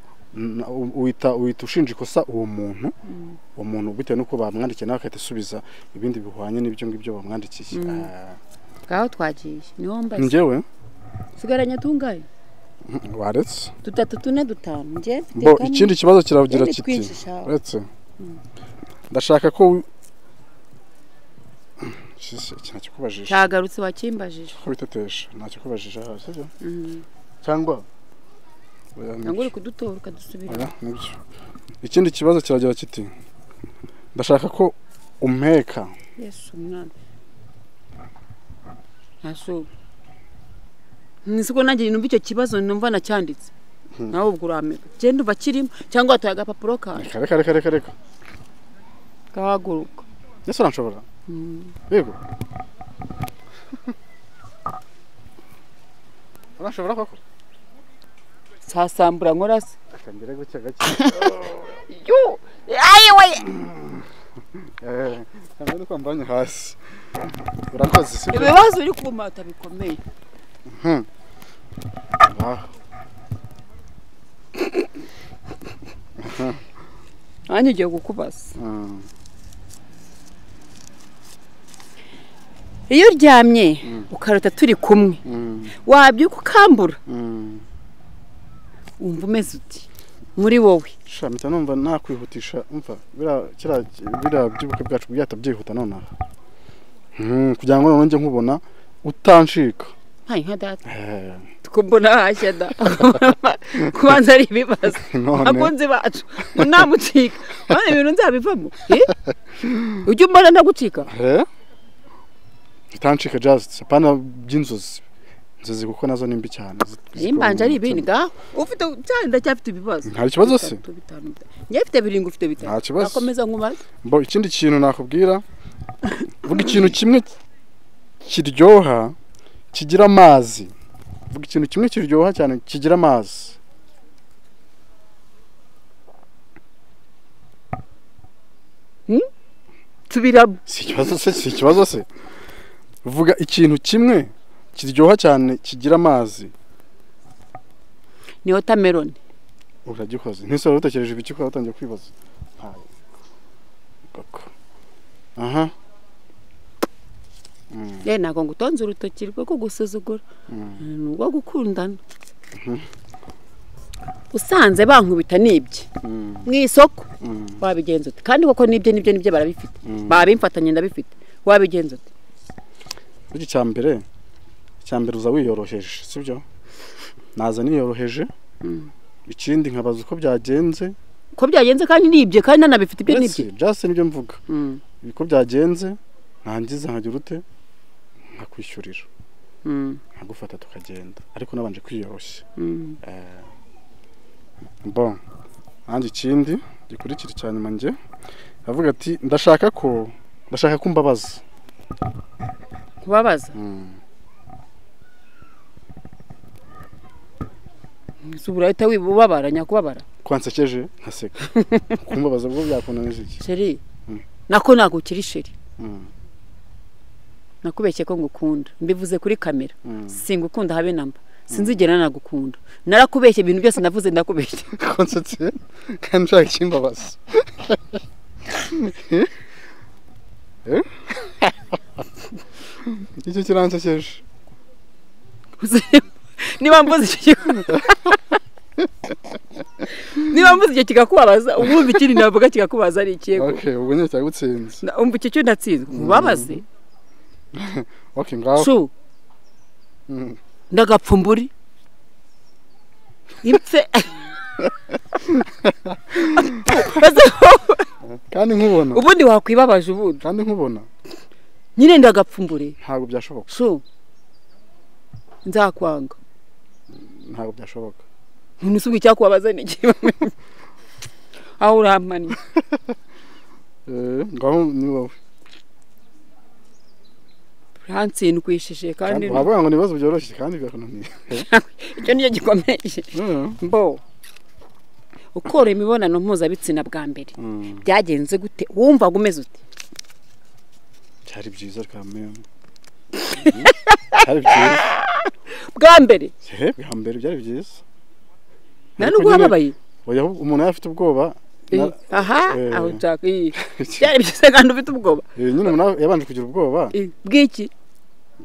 B: uhita ushinja ikosa uwo muntu. Uwo muntu bitewe nuko bamwandikiye nawe akahita asubiza ibindi bihwanye n'ibyo ngibyo bamwandikiye.
A: Ngaho twagiye niho mbaza.
B: Njyewe
A: sigaranye tungaye
B: waretse
A: 3 4 5 njye.
B: Bo ikindi kibazo kiravugira kiti uretse ndashaka ko ntakikubajije.
A: Cyagarutse wakimbajije.
B: Ko bitetesha ntakikubajije sibyo? Cyangwa
A: ngo uri kudutora ukadusubira.
B: Nibyo. Ikindi kibazo kiragira kiti ndashaka ko umpeka.
A: Yesu umwana. Aso. Nisiko nanjye numva icyo kibazo numva nacyanditse. Nawe ubwo urameka. Genda uva kirimo cyangwa wataye agapapuro kawe.
B: Reka reka reka reka.
A: Gahaguruka.
B: Yesu uranshobora? Yego. Urashobora koko?
A: Sasambura nkora se.
B: Akangera gutya gake.
A: Yo! Ayi we.
B: Ntabwo kwambanya hasi. Urakoze sibyo?
A: Ibibazo uri kumata bikomeye. Nanjye ngiye kukubaza. Iyo uryamye ukarota turi kumwe wabyuka ukambura wumva umeze uti? Muri wowe.
B: Sha mpita numva nakwihutisha umva bira by'ubukwe bwacu byata byihuta nonaha. Kugira ngo none njye nkubona utancika.
A: Nta nka data. Tukumbona hashya da. Kubanza ari ibibazo. Akunzi bacu namucika. None ibintu nzabivamo. Ujye umbona ndagucika?
B: Utancika just apana by'inzozi. Inzozi kuko nazo ni mbi cyane.
A: Imbanje ari ibindi ngaho. Ufite cyane ndacyafite ibibazo.
B: Nta kibazo se?
A: Njye mfite birindwi ufite bitanu. Nakomeza nkubaze.
B: Mbo ikindi kintu nakubwira, vuga ikintu kimwe kiryoha kigira amazi. Vuga ikintu kimwe kiryoha cyane kigira amazi.
A: Tubiramo.
B: Si ikibazo se, si ikibazo se. Vuga ikintu kimwe kiryoha cyane kigira amazi.
A: Ni watermelon.
B: Uragikoze. Ntisore utekereje ibiki ko watangiye kwibaza. Koko. Aha.
A: Ye nako ngutonze urutoki rwo kugusuzugura. Nubwo gukundana. Usanze bankubita nibye. Mu isoko. Wabigenza ute? Kandi koko nibye nibye nibye barabifite. Babimfatanye ndabifite. Wabigenza ute?
B: Burya icyambere uza wiyoroheje, sibyo? Naza niyoroheje. Ikindi nkabaza uko byagenze.
A: Uko byagenze kandi nibye kandi nanabifite ibyo nibye.
B: Just nibyo mvuga. Uko byagenze ntangiza nkagira ute nkakwishyurira. Nkagufata tukagenda ariko nabanje kwiyoroshya. Bon. Andi ikindi gikurikira cyane manje avuga ati ndashaka ko mbabaza.
A: Kubabaza? Subura ita wibubabara nyakubabara.
B: Kwansekeje nkaseka. Kumbabaza bwo byakunaniza iki?
A: Sheri. Nako nagukiri sheri. Nakubeshye ko ngukunda. Mbivuze kuri kamera. Singukunda habe namba. Sinzigera nagukunda. Narakubeshye ibintu byose navuze ndakubeshye.
B: Konsetse kandi nshaka kimbabaza. Icyo kiransekeje.
A: Niba mvuze icyo niba mvuze icyo kikakubabaza ubumva ikindi navuga kikakubaza ari ikiyego.
B: Okay, ubwo nyine cyagutsinze.
A: Umva icyo cyo ndatsinzwe. Ubabaze.
B: Okay, ngaho.
A: Shu. Ndagapfumburi. Impfe.
B: Kandi nkubona.
A: Ubundi wakwibabaje ubundi.
B: Kandi nkubona.
A: Nyine ndagapfumburi.
B: Ntabwo byashoboka.
A: Shu. Nzakwanga.
B: Ntabwo byashoboka.
A: Ntusubi icyakubabaza ni iki? Aho urampani.
B: Ngaho ni wowe.
A: Uransindwishije kandi
B: wavuga ngo nibazo byoroshye kandi byakunaniye.
A: Icyo niyo gikomeye. Mbo. Ukora imibonano mpuzabitsina bwa mbere. Byagenze gute? Wumva gumeze ute?
B: Cyari byiza kameme. Cyari byiza.
A: Bwa mbere?
B: Bwa mbere byari byiza.
A: Nta nubwo wababaye?
B: Oya, umuntu afite ubwoba.
A: Aha, aho nshaka. Byari byiza kandi ufite ubwoba.
B: Nyine umuntu yabanje kugira ubwoba.
A: Bw'iki?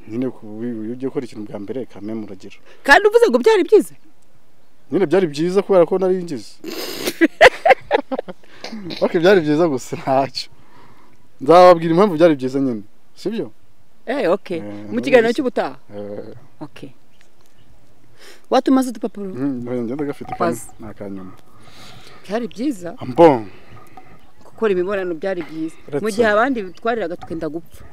B: Nyine ugiye gukora ikintu bwa mbere kameme uragira.
A: Kandi uvuze ngo byari byiza?
B: Nyine byari byiza kubera ko nari ngize. Okay, byari byiza gusa ntacyo. Nzababwira impamvu byari byiza nyine. Sibyo?
A: Okay. Mu kiganiro cy'ubutaha. Okay. Watumaze udupapuro?
B: Ngenda gafite kandi nakanyuma.
A: Byari byiza.
B: Bon.
A: Gukora imibonano byari byiza. Mu gihe abandi twariraga tukenda gupfa.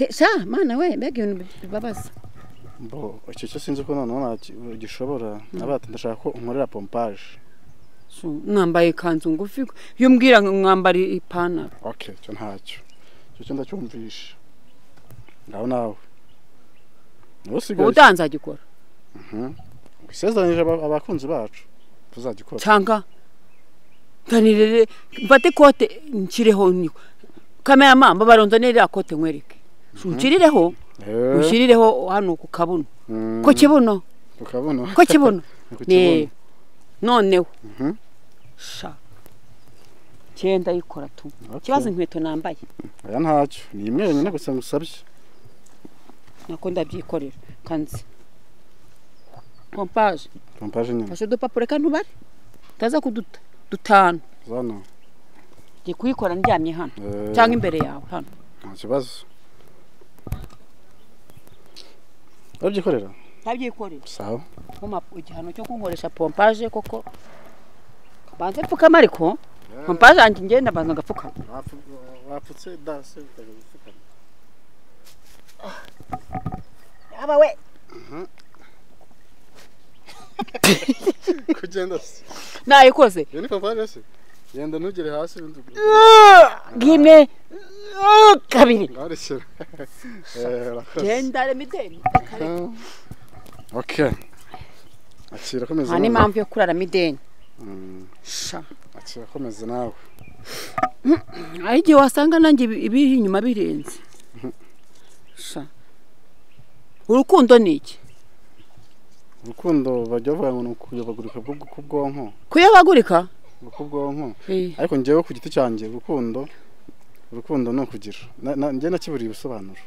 A: Sha mana we mbega ibintu bibabaza.
B: Bo, icyo cyo sinzi ko none gishobora abata ndashaka ko unkorera pompage.
A: Mwambaye ikanzu ngufi iyo umbwira mwambara ipantaro.
B: Okay, cyo ntacyo. Cyo ndacyumvisha. Ngaho nawe.
A: Ubutanza nzagikora.
B: Isezeranyije abakunzi bacu tuzagikora.
A: Cyangwa ntanirere mfate kote nshyireho niko. Kamera mama baronzanire akote nkwereke. Unshyirireho. Unshyirireho hano ku kabuno. Ko kibuno?
B: Ku kabuno.
A: Ko kibuno. Ne. Noneho. Sha. Cyenda yikora tu. Kibazo inkweto nambaye.
B: Aya ntacyo. Ni imwe nyine gusa ngusabye.
A: Nako ndabyikorera kanzi. Pompage.
B: Pompage nyine.
A: Fashe udupapuro reka ntubare. Utaza kuduta. Dutanu.
B: Zana.
A: Ngiye kuyikora ndyamye hano. Cyangwa imbere yawe hano.
B: Nta kibazo. Urabyikorera?
A: Ndabyikorera.
B: Sawa.
A: Nkuma igihano cyo kunkoresha pompage koko. Banze pfukama ariko. Pompage yanjye ngenda banza ngapfukama.
B: Wapfutse dase utagapfukama.
A: Aba we.
B: Kugenda se.
A: Nayikoze.
B: Iyo ni pompage se. Genda ntugere hasi
A: Gimwe kabiri.
B: Ngarekera.
A: Genda remideni.
B: Okay. Akira komeza.
A: Nta n'impamvu yo kurara mideni. Sha.
B: Akira komeza nawe.
A: Ari igihe wasanga nanjye ibiri inyuma birenze. Sha. Urukundo ni iki?
B: Urukundo bajya bavuga ngo ni ukuyobagurika bw'ubwonko.
A: Kuyobagurika?
B: Bw'ubwonko. Ariko njyewe ku giti cyanjye urukundo ni ukugira. Njye nakiburiye ibisobanuro.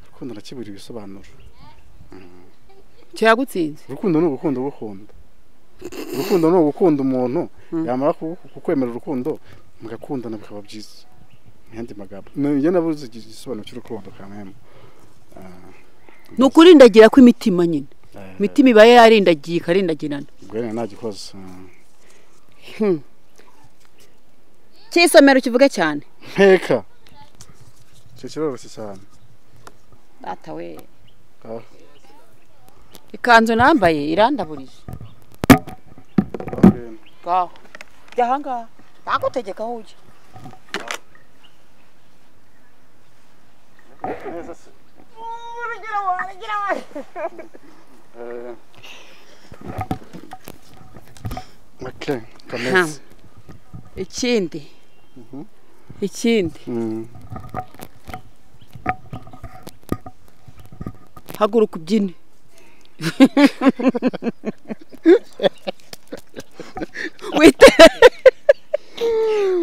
B: Urukundo nakiburiye ibisobanuro.
A: Cyagutsinze.
B: Urukundo ni urukundo gukunda. Urukundo ni ugukunda umuntu yamara kukwemera urukundo mugakundana bikaba byiza. Mu magambo. Njye nabuze igisobanuro cy'urukundo kamwe.
A: Ni ukurindagira kw'imitima nyine. Imitima iba yarindagiye ikarindagirana.
B: Ubwo rero nagikoze.
A: Cy'isomero kivuga cyane.
B: Mpeka. Icyo kiroroshye cyane.
A: Data we. Ikanzu nambaye irandaburije. Ngaho. Jya aha ngaha. Ndagutegeka aho ujya.
B: Neza se. Okay, kameze.
A: Ikindi. Ikindi. Haguruka ubyine.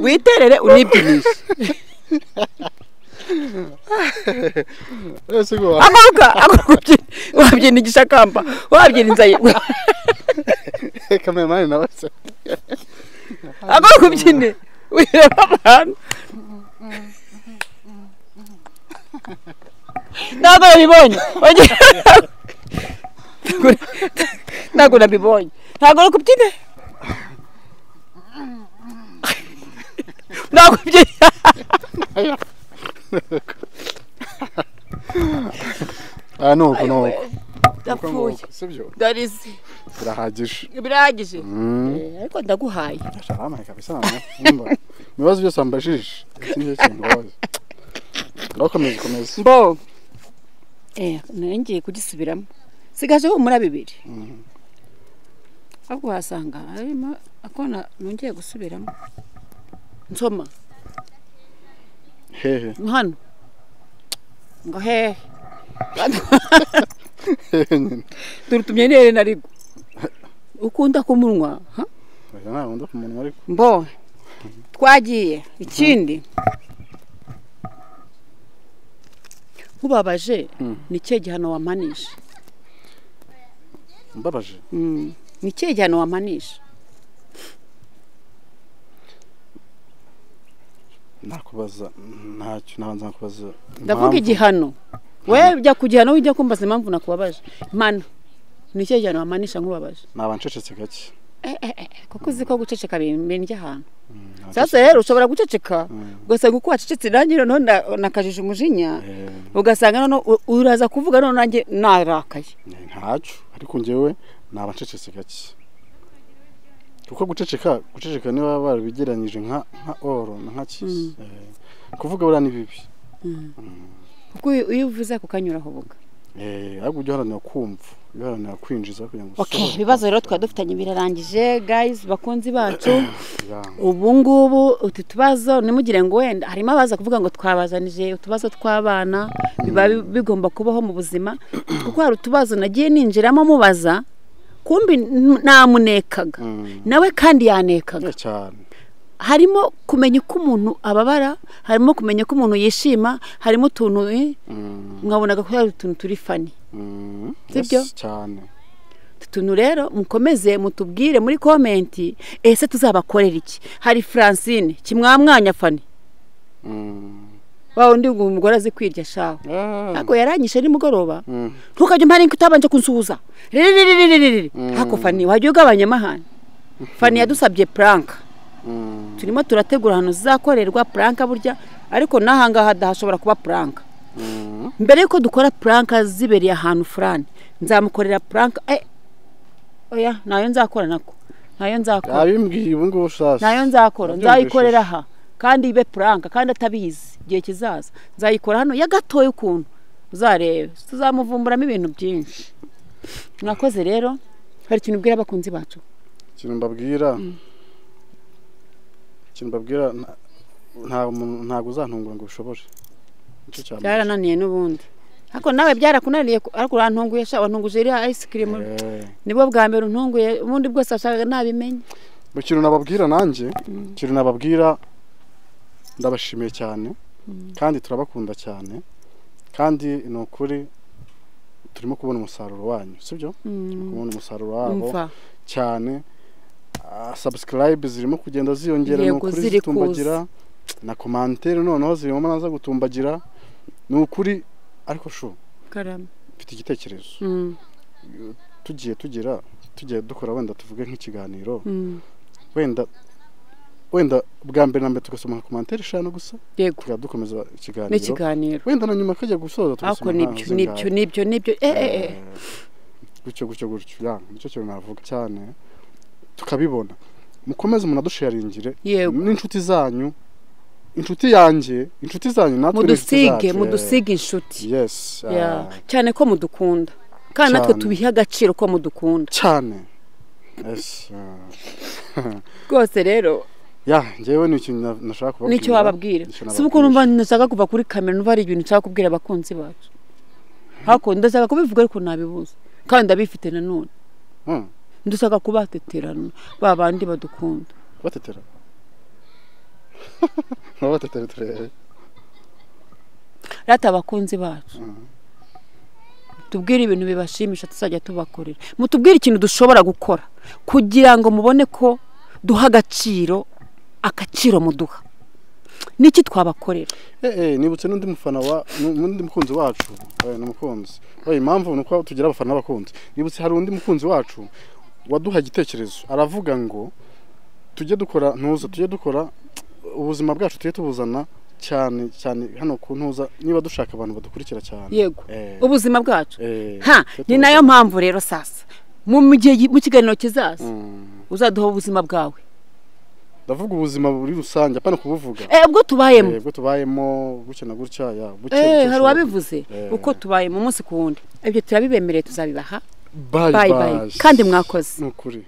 A: Witerere unibyinishe. Haguruka, haguruka ubyine. Wabyina igishakamba, wabyina inzayi.
B: Kamera nawe se.
A: Haguruka ubyine. Wireba abantu. Ntabwo nabibonye. Ntabwo nabibonye. Haguruka ubyine. Ntabwo ubyine.
B: Ah no, no.
A: Ndapfuye.
B: Sibyo?
A: Ndarize.
B: Birahagije.
A: Birahagije. Ariko ndaguhaye.
B: Sharama kabisa. Umva. Ibibazo byose ambajije. Iki nicyo kintu mbabaza. Ngakomeza komeza.
A: Mbo. Ngiye kugisubiramo. Sigaje humura bibiri. Ahubwo wasanga harimo akona nongeye gusubiramo. Nsoma.
B: Hehe.
A: Hano. Ngo hehe. Turutumye nere narigo. Ukunda kumunwa, ha?
B: Oya nkunda kumunwa ariko.
A: Mbo. Twagiye ikindi. Nkubabaje ni cye gihano wamanisha.
B: Mbabaje?
A: Ni cye gihano wamanisha.
B: Nakubaza ntacyo nabanza nakubaza.
A: Ndavuga igihano. Wewe ujya kugihano ujya kumbaza impamvu nakubabaje. Mana. Ni cye gihano wamanisha nkubabaje.
B: Naba ncecetse gake.
A: Kuko uzi ko guceceka bindya ahantu. Sasa rero ushobora guceceka ugasanga uko wacecetse nanjye noneho nakajije umujinya ugasanga noneho uraza kuvuga noneho nanjye narakaye.
B: Ntacyo ariko njyewe naba ncecetse gake. Kuko guceceka niba barabigeranyije nka oro na nka kisi. Kuvuga buriya ni bibi.
A: Kuko iyo uvuze ako kanyura aho buga.
B: Ahubwo ujya uharanira kumva, uharanira kwinjiza kugira ngo.
A: Okay, ibibazo rero twari dufitanye birarangije guys, bakunzi bacu. Ubu ngubu utu tubazo nimugire ngo wenda harimo abaza kuvuga ngo twabazanije utubazo tw'abana biba bigomba kubaho mu buzima, kuko hari utubazo nagiye ninjiramo mubaza kumbi namunekaga nawe kandi yanekaga
B: cyane.
A: Harimo kumenya uko umuntu ababara, harimo kumenya ko umuntu yishima, harimo utuntu mwabonaga ko hari utuntu turi fani. Sibyo?
B: Cyane.
A: Tuntu rero mukomeze mutubwire muri comment, ese tuzabakorera iki? Hari Francine kimwamwanya Fani. Wa undi umugore azi kwirya shaho. Ako yaranyishe ni mugoroba. Ntukajye mpari utabanje kunsuhuza. Riririririri. Hako Fani wajye ugabanya amahane. Fani yadusabye prank. Turimo turategura hano zizakorerwa prank burya, ariko nahanga hadashobora kuba prank. Mbere yuko dukora prank zibereye ahantu Fran, nzamukorera prank oya nayo nzakora nako. Nayo nzakora.
B: Abimbwiye ubu ngubu sasa.
A: Nayo nzakora, nzayikorera aha. Kandi ibe prank kandi atabizi gihe kizaza. Nzayikora hano yagatoye ukuntu. Uzarebe tuzamuvumburamo ibintu byinshi. Mwakoze rero, hari ikintu ubwira abakunzi bacu?
B: Ikintu mbabwira. Ikintu mbabwira ntago uzantungura ngo ushobore.
A: Byarananiye n'ubundi. Ariko nawe byarakunaniye, ariko urantunguye sha, wantunguje iriya ice cream. Nibwo bwa mbere untunguye, ubundi bwose ashaka nabimenye.
B: Mu kintu nababwira nanjye, ikintu nababwira ndabashimiye cyane kandi turabakunda cyane kandi ni ukuri turimo kubona umusaruro wanyu, sibyo? Kubona umusaruro wabo cyane. Subscribe zirimo kugenda ziyongera, ni ukuri zitumbagira, na commentaire noneho zirimo naza gutumbagira, ni ukuri. Ariko shu
A: karame
B: mfite igitekerezo. Tugiye dukora wenda tuvuge nk'ikiganiro, wenda bwa mbere na mbere tugasoma commentaire 5 gusa, tugadukomeza ikiganiro, wenda na nyuma kajya gusoza tugasoma.
A: Nibyo nibyo nibyo
B: gutyo gutyo ya nicyo kintu navuga cyane, tukabibona. Mukomeze munadusharingire n'inshuti zanyu, inshuti yanjye, inshuti zanyu natwe
A: mudusige, mudusige inshuti.
B: Yes.
A: Cyane ko mudukunda kandi natwe tubihe agaciro ko mudukunda
B: cyane. Yes.
A: Rwose rero
B: ya njyewe ni ikintu nashaka kubabwira.
A: Nicyo wababwira. Si uko numva nashaka kuva kuri kamera numva ari ibintu nshaka kubwira abakunzi bacu. Hako ndashaka kubivuga ariko nabibuze kandi ndabifite nanone. Ndashaka kubateterana ba bandi badukunda.
B: Batetera. Batetera.
A: Rata abakunzi bacu. Tubwire ibintu bibashimisha tuzajya tubakorera. Mutubwire ikintu dushobora gukora kugira ngo mubone ko duha agaciro, akaciro muduha. Niki twabakorera?
B: Nibutse n'undi mufana wa n'undi mukunzi wacu, n'umukunzi. Impamvu nuko tugira abafana n'abakunzi. Nibutse hari undi mukunzi wacu waduha igitekerezo, aravuga ngo tujye dukora ntuza, tujye dukora ubuzima bwacu tujye tubuzana cyane cyane hano ku ntuza, niba dushaka abantu badukurikira cyane.
A: Yego. Ubuzima bwacu. Ha, ni nayo mpamvu rero sasa mu gihe mu kiganiro kizaza uzaduha ubuzima bwawe.
B: Ndavuga ubuzima buri rusange, apana kubuvuga.
A: Ubwo tubayemo.
B: Ubwo tubayemo gutya na gutya ya buke.
A: Hari wabivuze uko tubayemo umunsi ku wundi. Ibyo turabibemereye tuzabibaha.
B: Bye bye.
A: Kandi mwakoze.
B: Nukuri.